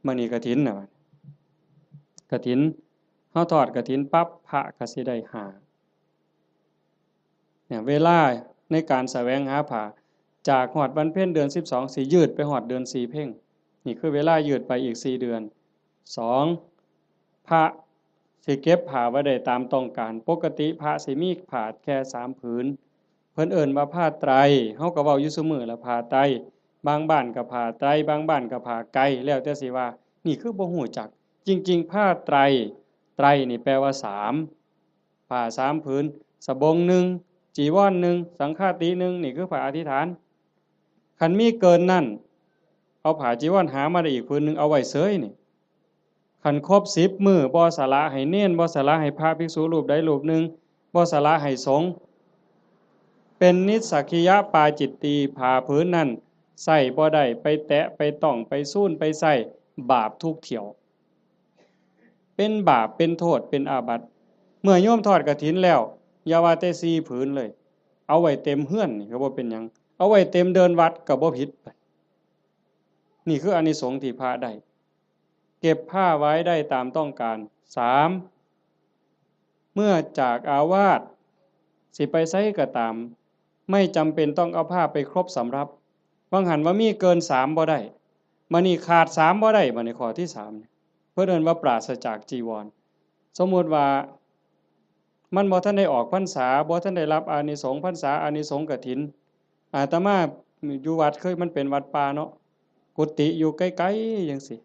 มื้อนี้กฐินน่ะ กฐิน เฮาทอดกฐินปั๊บ พระก็สิได้ห้า เนี่ย เวลาในการแสวงหาผ้า จากฮอดวันเพ็ญเดือนสิบสอง สิยืดไปฮอดเดือนสี่เพ็ญ นี่คือเวลายืดไปอีกสี่เดือน สอง พระสิเก็บผ้าไว้ได้ตามต้องการ ปกติพระสิมีผ้าแค่สามผืน เพิ่นเอิ้นว่าผ้าไตร เฮาก็เว้าอยู่ซุมื้อละ ผ้าไตร บางบ้านก็ผ้าไตร บางบ้านก็ผ้าไก แล้วแต่สิว่า นี่คือบ่ฮู้จัก จริงๆ ผ้าไตร ไตรนี่แปลว่าสาม ผ้าสามผืน สบงหนึ่ง จีวรหนึ่ง สังฆาติหนึ่ง นี่คือผ้าอธิษฐาน คันมีเกินนั้น เอาผ้าจีวรหามาได้อีกผืนหนึ่ง เอาไว้เสยนี่ คันครบสิบมื้อ บ่สละให้เณร บ่สละให้พระภิกษุรูปใดรูปหนึ่ง บ่สละให้สงฆ์ เป็นนิสสักขิยปาจิตตี ผ้าผืนนั้นใส่บ่ได้ ไปแตะ ไปต้อง ไปซูน ไปใส่ บาปทุกเที่ยว เป็นบาป เป็นโทษ เป็นอาบัติ เมื่อโยมทอดกฐินแล้ว อย่าว่าแต่สี่ผืนเลย เอาไว้เต็มเฮือนนี่ก็บ่เป็นหยัง เอาไว้เต็มเดินวัดก็บ่ผิด นี่คืออานิสงส์ที่พระได้ เก็บผ้าไว้ได้ตามต้องการ สาม เมื่อจากอาวาส สิไปไสก็ตาม ไม่จำเป็นต้องเอาผ้าไปครบสำรับ บางหันว่ามีเกินสามบ่ได้ บัดนี้ขาดสามบ่ได้ บัดนี้ข้อที่สามเนี่ย เพิ่นเอิ้นว่าปราศจากจีวร สมมุติว่า มันบ่ทันได้ออกพรรษา บ่ทันได้รับอานิสงส์พรรษา อานิสงส์กฐิน อาตมาอยู่วัด เคยมันเป็นวัดป่าเนาะ กุฏิอยู่ไกลๆจั่งซี้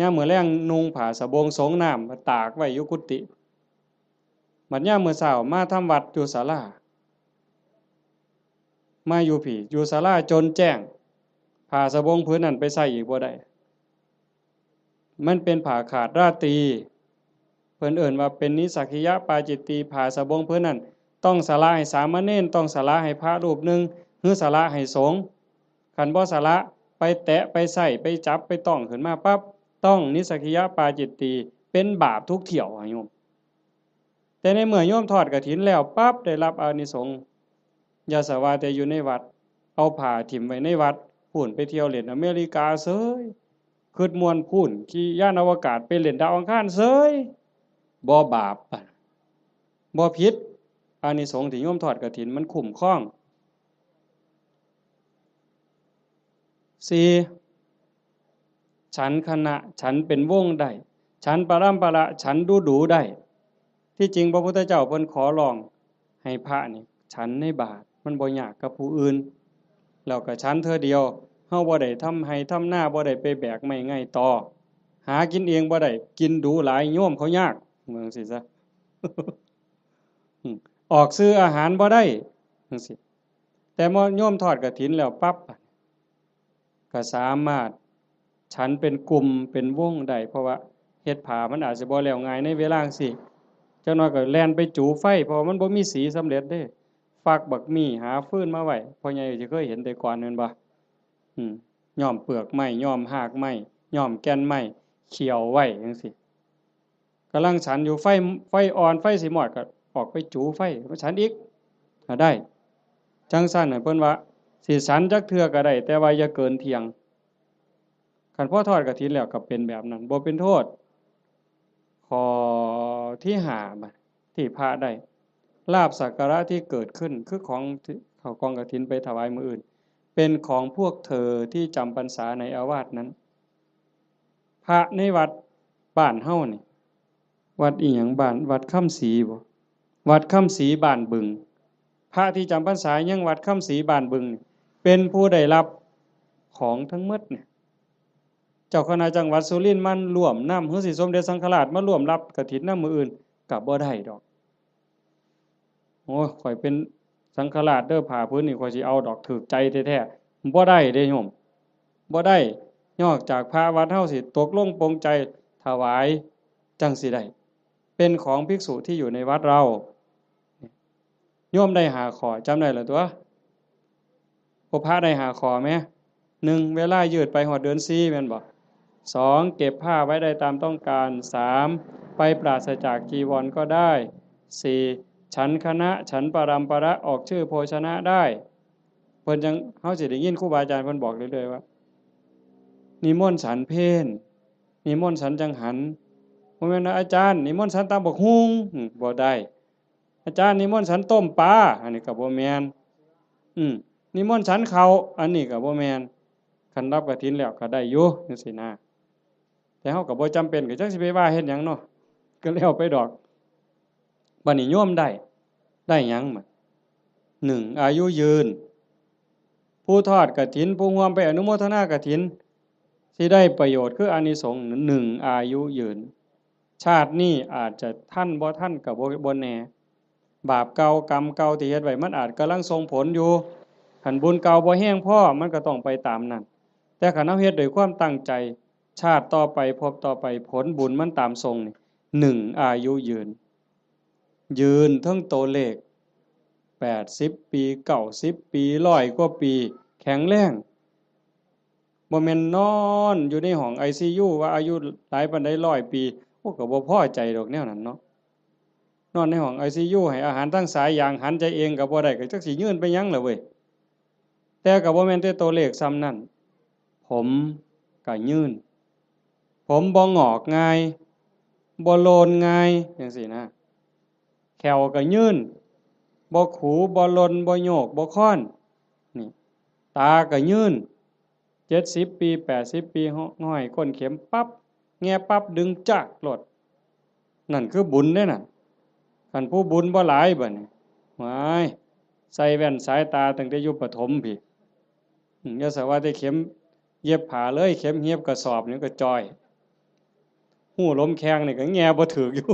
ยามมื้อแลงนุ่งผ้าสบงสงน้ำมาตากไว้อยู่กุฏิ บัดยามมื้อเช้ามาทำวัดอยู่ศาลา มาอยู่พี้ อยู่ศาลาจนแจ้ง ผ้าสบงผืนนั้นไปใส่อีกบ่ได้ มันเป็นผ้าขาดราตรี เพิ่นเอิ้นว่าเป็นนิสสักขิยปาจิตตี ผ้าสบงผืนนั้น ต้องสละให้สามเณร ต้องสละให้พระรูปหนึ่ง หรือสละให้สงฆ์ คันบ่สละ ไปแตะ ไปใส่ ไปจับ ไปต้องขึ้นมาปั๊บ ต้องนิสสักขิยปาจิตตี เป็นบาปทุกเที่ยวอะโยม แต่ในเมื่อโยมทอดกฐินแล้วปั๊บ ได้รับอานิสงส์ อย่าสะว่าแต่อยู่ในวัด เอาผ้าถิ่มไว้ในวัด พู้นไปเที่ยวเล่นอเมริกาเสย คิดม่วนคูน ขี่ยานอวกาศไปเล่นดาวอังคารเสย บ่บาป บ่ผิด อานิสงส์ที่โยมทอดกฐินมันคุ้มครอง สี่ ฉันคณะ ฉันเป็นวงได้ ฉันปรำปรา ฉันดูดูได้ ที่จริงพระพุทธเจ้าเพิ่นขอร้องให้พระนี่ฉันในบาตร มันบ่ยากกับผู้อื่น แล้วก็ฉันเทื่อเดียว เฮาบ่ได้ทำไร่ทำนา บ่ได้ไปแบกไม้ไงตอ หากินเองบ่ได้ กินดูหลายโยมเขายาก ว่าจั่งซี้ซะ อืม ออกซื้ออาหารบ่ได้ จั่งซี้ แต่เมื่อโยมทอดกฐินแล้วปั๊บ ก็สามารถฉันเป็นกลุ่มเป็นวงได้ เพราะว่าเฮ็ดผ้ามันอาจสิบ่แล้วง่ายในเวลาจั่งซี้ จักหน่อยก็แล่นไปจูไฟ เพราะว่ามันบ่มีสีสำเร็จเด้ ฟักบักมี่ หาฟืนมาไว้ พ่อใหญ่สิเคยเห็นแต่ก่อนแม่นบ่ อืม ย้อมเปลือกไม้ ย้อมฮากไม้ ย้อมแก่นไม้ เคี่ยวไว้จั่งซี้ กำลังฉันอยู่ ไฟ ไฟอ่อน ไฟสิมอดก็ออกไปจูไฟ มาฉันอีก ก็ได้ จั่งซั้นน่ะ เพิ่นว่า สิฉันจักเทื่อก็ได้ แต่ว่าอย่าเกินเที่ยง คันพอทอดกฐินแล้วก็เป็นแบบนั้น บ่เป็นโทษ ข้อที่ห้า บัด ที่พระได้ ลาภสักการะที่เกิดขึ้น คือของที่เขากองกฐินไปถวายมื้ออื่น เป็นของพวกเธอที่จำพรรษาในอาวาสนั้น พระในวัดบ้านเฮานี่ วัดอีหยังบ้าน วัดคำศรีบ่ วัดคำศรีบ้านบึง พระที่จำพรรษายังวัดคำศรีบ้านบึงนี่ เป็นผู้ได้รับของทั้งหมดเนี่ย เจ้าคณะจังหวัดสุรินทร์มาร่วมนำ หรือสิสมเด็จสังฆราชมาร่วมรับกฐินนำมื้ออื่น ก็บ่ได้ดอก โอ้ย ข้อยเป็นสังฆราชเด้อ ผ้าผืนนี้ข้อยสิเอาดอก ถูกใจแท้ๆ บ่ได้เด้โยม บ่ได้ นอกจากพระวัดเฮาสิตกลงปลงใจถวาย จั่งสิได้ เป็นของภิกษุที่อยู่ในวัดเรา โยมได้ห้าข้อ จำได้แล้วตั๊ว พวกพระได้ห้าข้อไหม หนึ่ง เวลายืดไปฮอดเดือนสี่ แม่นบ่ สอง เก็บผ้าไว้ได้ตามต้องการ สาม ไปปราศจากจีวรก็ได้ สี่ ฉันคณะ ฉันปรำปรา ออกชื่อโภชนะได้ เพิ่นจั่ง เฮาสิได้ยินครูบาอาจารย์เพิ่นบอกเรื่อยๆว่า นิมนต์ฉันเพล นิมนต์ฉันจังหัน บ่แม่นว่า อาจารย์ นิมนต์ฉันตำบักหุ่ง อืม บ่ได้ อาจารย์ นิมนต์ฉันต้มปลา อันนี้ก็บ่แม่น อืม นิมนต์ฉันข้าว อันนี้ก็บ่แม่น คันรับกฐินแล้วก็ได้อยู่ จั่งซี้นะ แต่เฮาก็บ่จำเป็น ก็จักสิไปว่าเฮ็ดหยังเนาะ ก็แล้วไปดอก บัดนี้โยมได้ ได้หยังบัด หนึ่ง อายุยืน ผู้ทอดกฐิน ผู้ร่วมไปอนุโมทนากฐิน สิได้ประโยชน์คืออานิสงส์ หนึ่ง อายุยืน ชาตินี้อาจจะทันบ่ทันก็บ่ บ่แน่ บาปเก่ากรรมเก่าที่เฮ็ดไว้ มันอาจกำลังส่งผลอยู่ คันบุญเก่าบ่แฮงพอ มันก็ต้องไปตามนั้น แต่คันเฮาเฮ็ดด้วยความตั้งใจ ชาติต่อไป ภพต่อไป ผลบุญมันตามส่งนี่ หนึ่ง อายุยืน ยืนเทิงตัวเลข แปดสิบปี เก้าสิบปี ร้อยกว่าปี แข็งแรง บ่แม่นนอนอยู่ในห้อง ไอซียู ว่าอายุหลายปานใด ร้อยปี โอ้ ก็บ่พอใจดอกแนวนั้นเนาะ นอนในห้อง ไอซียู ให้อาหารทางสายยาง หันใจเองก็บ่ได้ ก็จักสิยืนไปหยังล่ะเว้ย แต่ก็บ่แม่นแต่ตัวเลขส่ำนั้น ผมก็ยืน ผมบ่งอกง่าย บ่โลนง่าย จั่งซี้นะ แข้วก็ยืน บ่ขู บ่หล่น บ่โยก บ่คลอน นี่ ตาก็ยืน เจ็ดสิบปี แปดสิบปี ห้อยก้นเข็มปั๊บ แงะปั๊บ ดึงจากโลด นั่นคือบุญเด้นั่น คันผู้บุญบ่หลายบัดนี้ ว้าย ใส่แว่นสายตาตั้งแต่อยู่ประถมพี้ อืม อย่าสะว่าแต่เข็มเย็บผ้าเลย เข็มเย็บกระสอบนี่ก็จ่อย ฮูหลมแข้งนี่ก็แงะบ่ถืกอยู่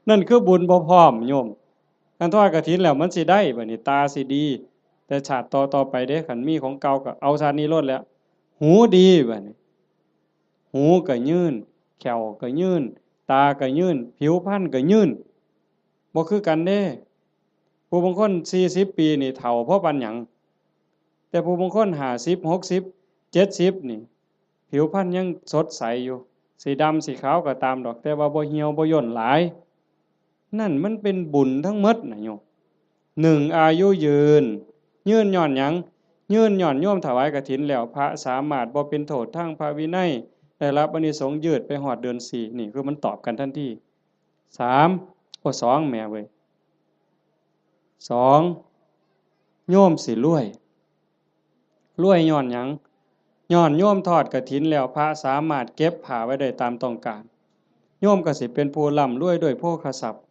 นั่นคือบุญบ่พร้อมโยม คันทอดกฐินแล้วมันสิได้บัดนี้ ตาสิดี แต่ชาติต่อๆไปเด้ คันมีของเก่าก็เอาชาตินี้โลดแหละ หูดีบัดนี้ หูก็ยืน แข้วก็ยืน ตาก็ยืน ผิวพรรณก็ยืน บ่คือกันเด้ ผู้บางคนสี่สิบปีนี่เฒ่าพอปานหยัง แต่ผู้บางคนห้าสิบ หกสิบ เจ็ดสิบนี่ ผิวพรรณยังสดใสอยู่ สิดำสิขาวก็ตามดอก แต่ว่าบ่เหี่ยวบ่ย่นหลาย นั่นมันเป็นบุญทั้งหมดนะโยม หนึ่ง อายุยืน ยืนย้อนหยัง ยื่นย้อนโยมถวายกฐินแล้ว พระสามารถบ่เป็นโทษทางพระวินัย ได้รับอานิสงส์ยืดไปฮอดเดือนสี่ นี่คือมันตอบกันทันที สาม โอ้ สอง แหมเว้ย สอง โยมสิรวย รวยย้อนหยัง ย้อนโยมทอดกฐินแล้ว พระสามารถเก็บผ้าไว้ได้ตามต้องการ โยมก็สิเป็นผู้ร่ำรวยด้วยโภคทรัพย์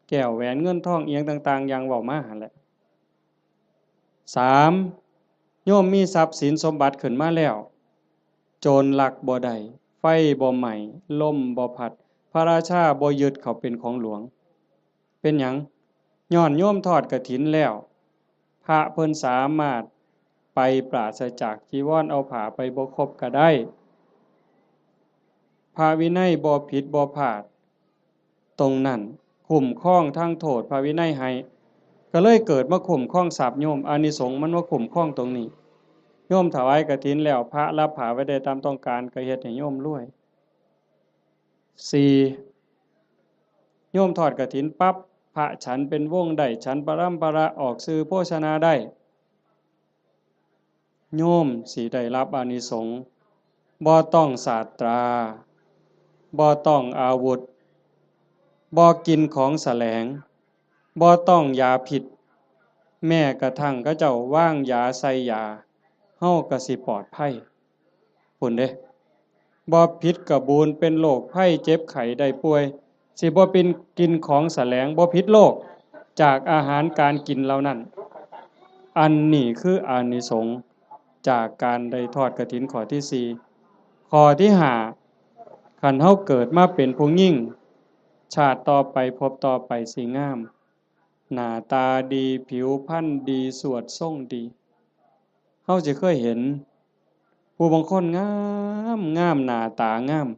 แก้วแหวนเงินทองอิหยังต่างๆ อย่างเว้ามาหั่นแหละ สาม โยมมีทรัพย์สินสมบัติขึ้นมาแล้ว โจรลักบ่ได้ ไฟบ่ไหม้ ลมบ่พัด พระราชาบ่ยึดเขาเป็นของหลวง เป็นหยัง ย้อนโยมทอดกฐินแล้ว พระเพิ่นสามารถไปปราศจากจีวร เอาผ้าไปบ่ครบก็ได้ พระวินัยบ่ผิดบ่พลาด ตรงนั้นคุ้มครองทางโทษพระวินัยให้ ก็เลยเกิดมาคุ้มครองทรัพย์โยม อานิสงส์มันมาคุ้มครองตรงนี้ โยมถวายกฐินแล้ว พระรับผ้าไว้ได้ตามต้องการ ก็เฮ็ดให้โยมรวย สี่ โยมทอดกฐินปั๊บ พระฉันเป็นวงได้ ฉันปรำปรา ออกสื่อโภชนาได้ โยมสิได้รับอานิสงส์ บ่ต้องศาสตรา บ่ต้องอาวุธ บ่กินของแสลง บ่ต้องยาพิษ แม้กระทั่งเขาเจ้าวางยาใส่ยา เฮาก็สิปลอดภัย พู้นเด้ บ่ผิดกะบูน เป็นโรคภัยเจ็บไข้ได้ป่วย สิบ่เป็นกินของแสลง บ่ผิดโรคจากอาหารการกินเหล่านั้น อันนี้คืออานิสงส์จากการได้ทอดกฐินข้อที่สี่ ข้อที่ห้า คันเฮาเกิดมาเป็นผู้หญิง ชาติต่อไปภพต่อไปสิงาม หน้าตาดี ผิวพรรณดี สวดทรงดี เฮาสิเคยเห็น ผู้บางคนงามงาม หน้าตางาม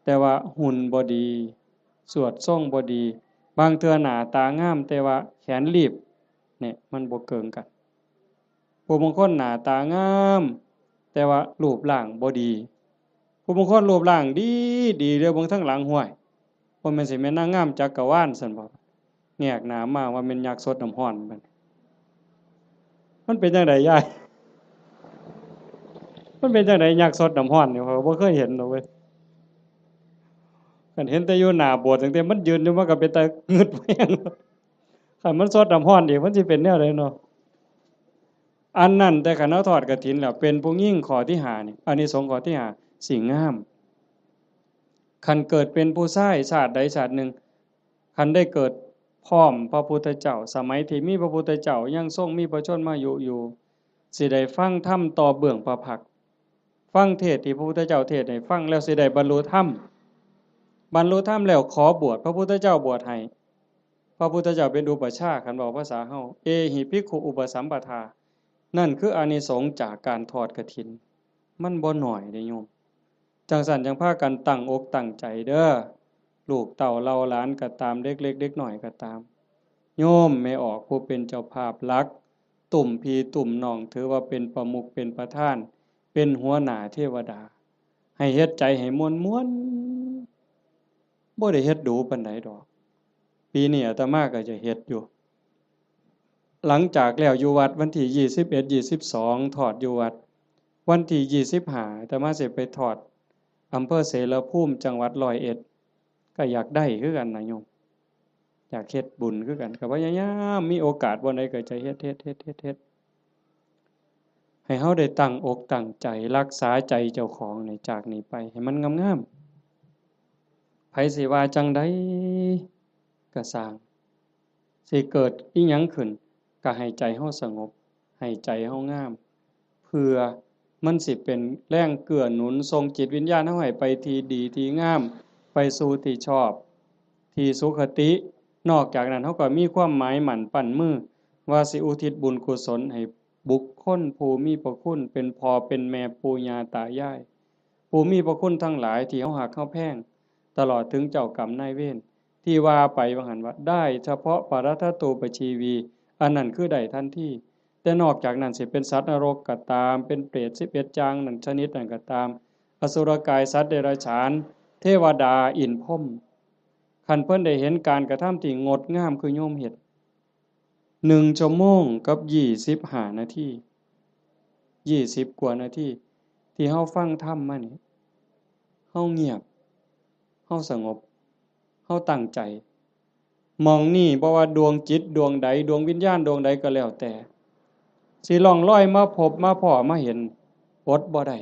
แต่ว่าหุ่นบ่ดี สวดทรงบ่ดี บางเทื่อหน้าตางาม แต่ว่าแขนลีบ เนี่ย มันบ่เกิ่งกัน ผู้บางคนหน้าตางาม แต่ว่ารูปร่างบ่ดี ผู้บางคนรูปร่างดีดี เดียวเบิ่งทางหลัง ห้วย บ่แม่นสิแม่นนางงามจักรวาลซั่นบ่ แงกหน้ามาว่าแม่นยักษ์สดน้ำร้อนบัดนี้ มันเป็นจั่งใดยาย มันเป็นจั่งใดยักษ์สดน้ำร้อนนี่ ข้อยก็บ่เคยเห็นดอกเว้ย คันเห็นแต่อยู่หน้าโบสถ์ ตั้งแต่มันยืนอยู่ มันก็เป็นตางึดแฮง คันมันสดน้ำร้อนอีก มันสิเป็นแนวใดเนาะ อันนั้น แต่คันเฮาทอดกฐินแล้ว เป็นผู้หญิงข้อที่ห้านี่ อานิสงส์ข้อที่ห้า สิงาม คันเกิดเป็นผู้ชายชาติใดชาติหนึ่ง คันได้เกิดพร้อมพระพุทธเจ้า สมัยที่มีพระพุทธเจ้ายังทรงมีพระชนมายุอยู่ สิได้ฟังธรรมต่อเบื้องพระพักตร์ ฟังเทศน์ที่พระพุทธเจ้าเทศน์ให้ฟังแล้วสิได้บรรลุธรรม บรรลุธรรมแล้วขอบวช พระพุทธเจ้าบวชให้ พระพุทธเจ้าเป็นอุปัชฌาย์ คันเว้าภาษาเฮา เอหิภิกขุอุปสัมปทา นั่นคืออานิสงส์จากการทอดกฐิน มันบ่น้อยเด้โยม จั่งซั้นจั่งพากันตั้งอกตั้งใจเด้อ ลูกเต้าเหล่าหลานก็ตาม เด็กเล็กเด็กน้อยก็ตาม โยมแม่ออกผู้เป็นเจ้าภาพหลัก ตุ้มพี่ตุ้มน้อง ถือว่าเป็นประมุขเป็นประธาน เป็นหัวหน้าเทวดา ให้เฮ็ดใจให้ม่วนๆ บ่ได้เฮ็ดดูปานใดดอก ปีนี้อาตมาก็จะเฮ็ดอยู่ หลังจากแล้วอยู่วัดวันที่ยี่สิบเอ็ด ยี่สิบสอง ทอดอยู่วัด วันที่ยี่สิบห้า อาตมาสิไปทอดอำเภอเสรภูมิ จังหวัดร้อยเอ็ด ก็อยากได้คือกันนะโยม อยากเฮ็ดบุญคือกัน ก็พยายามมีโอกาสบ่อนใดก็จะเฮ็ด เฮ็ด เฮ็ด เฮ็ด เฮ็ด ให้เฮาได้ตั้งอกตั้งใจรักษาใจเจ้าของนี่ จากนี้ไปให้มันงามๆ ไผสิว่าจั่งใดก็ซ่าง สิเกิดอิหยังขึ้น ก็ให้ใจเฮาสงบ ให้ใจเฮางาม เพื่อมันสิเป็นแรงเกื้อหนุนส่งจิตวิญญาณเฮาให้ไปที่ดีที่งาม ไปสู่ที่ชอบ ที่สุคติ นอกจากนั้นเฮาก็มีความหมายมั่นปั้นมือ ว่าสิอุทิศบุญกุศลให้บุคคลผู้มีพระคุณ เป็นพ่อเป็นแม่ปู่ย่าตายาย ผู้มีพระคุณทั้งหลายที่เฮาฮักเฮาแพง ตลอดถึงเจ้ากรรมนายเวร ที่ว่าไปว่าหั่นว่า ได้เฉพาะปรัตถตูปชีวี อันนั้นคือได้ทันที แต่นอกจากนั้นสิเป็นสัตว์นรกก็ตาม เป็นเปรตสิบเอ็ดอย่างนั้นชนิดนั้นก็ตาม อสุรกาย สัตว์เดรัจฉาน เทวดา อินทร์พรหม คันเพิ่นได้เห็นการกระทำที่งดงามคือโยมเฮ็ด หนึ่งชั่วโมงกับยี่สิบห้านาที ยี่สิบกว่านาที ที่เฮาฟังธรรมมานี่ เฮาเงียบ เฮาสงบ เฮาตั้งใจ หม่องนี่บ่ว่าดวงจิตดวงใด ดวงวิญญาณดวงใดก็แล้วแต่ สิล่องลอยมาพบมาพ้อมาเห็น อดบ่ได้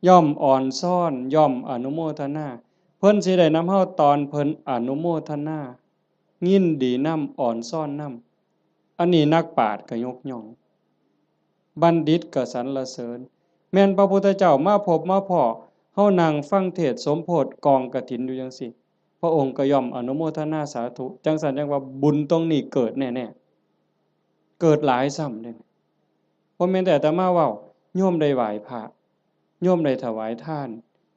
ย่อมอ่อนซ้อน ย่อมอนุโมทนา เพิ่นสิได้นำเฮาตอนเพิ่นอนุโมทนา ยินดีนำ อ่อนซ้อนนำ อันนี้นักปราชญ์ก็ยกย่อง บัณฑิตก็สรรเสริญ แม่นพระพุทธเจ้ามาพบมาพ้อ เฮานั่งฟังเทศน์สมโภชกองกฐินอยู่จังซี่ พระองค์ก็ย่อมอนุโมทนาสาธุ จังซั่นจังว่าบุญตรงนี้เกิดแน่ๆ เกิดหลายซ้ำเด้ บ่แม่นแต่อาตมาเว้า โยมได้ไหว้พระ โยมได้ถวายทาน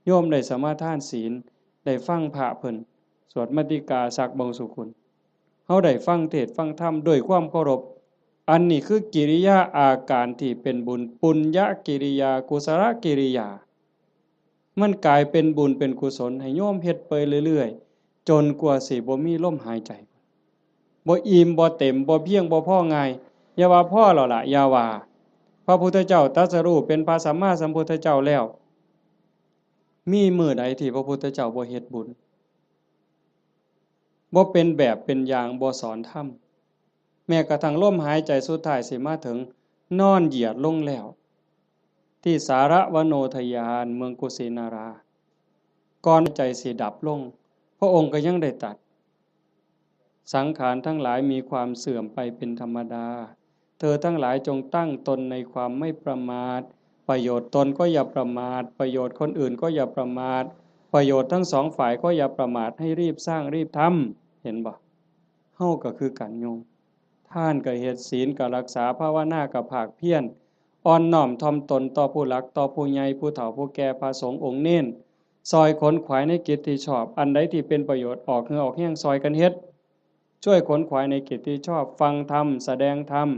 โยมได้สมาทานศีล ได้ฟังพระเพิ่นสวดมัตติกาสักบงสุกุล เฮาได้ฟังเทศน์ฟังธรรมด้วยความเคารพ อันนี้คือกิริยาอาการที่เป็นบุญ ปุญญกิริยา กุศลกิริยา มันกลายเป็นบุญเป็นกุศลให้โยมเฮ็ดไปเรื่อยๆ จนกว่าสิบ่มีลมหายใจ บ่อิ่มบ่เต็ม บ่เพียงบ่พอง่าย อย่าว่าพอแล้วล่ะ อย่าว่า พระพุทธเจ้าตรัสรู้เป็นพระสัมมาสัมพุทธเจ้าแล้ว มีมื้อใดที่พระพุทธเจ้าบ่เฮ็ดบุญ บ่เป็นแบบเป็นอย่าง บ่สอนธรรม แม้กระทั่งลมหายใจสุดท้ายสิมาถึง นอนเหยียดลงแล้ว ที่สารวโนทยาน เมืองกุสินารา ก่อนใจสิดับลง พระองค์ก็ยังได้ตรัส สังขารทั้งหลายมีความเสื่อมไปเป็นธรรมดา เธอทั้งหลายจงตั้งตนในความไม่ประมาท ประโยชน์ตนก็อย่าประมาท ประโยชน์คนอื่นก็อย่าประมาท ประโยชน์ทั้งสองฝ่ายก็อย่าประมาท ให้รีบสร้างรีบทำ เห็นบ่ เฮาก็คือกันโยม ทานก็เฮ็ด ศีลก็รักษา ภาวนาก็ภาคเพียร อ่อนน้อมถ่อมตนต่อผู้หลัก ต่อผู้ใหญ่ ผู้เฒ่า ผู้แก่ พระสงฆ์องค์เณร ซอยขนขวายในกิจที่ชอบ อันใดที่เป็นประโยชน์ ออกเหงื่อออกแฮงซอยกันเฮ็ด ช่วยขนขวายในกิจที่ชอบ ฟังธรรม แสดงธรรม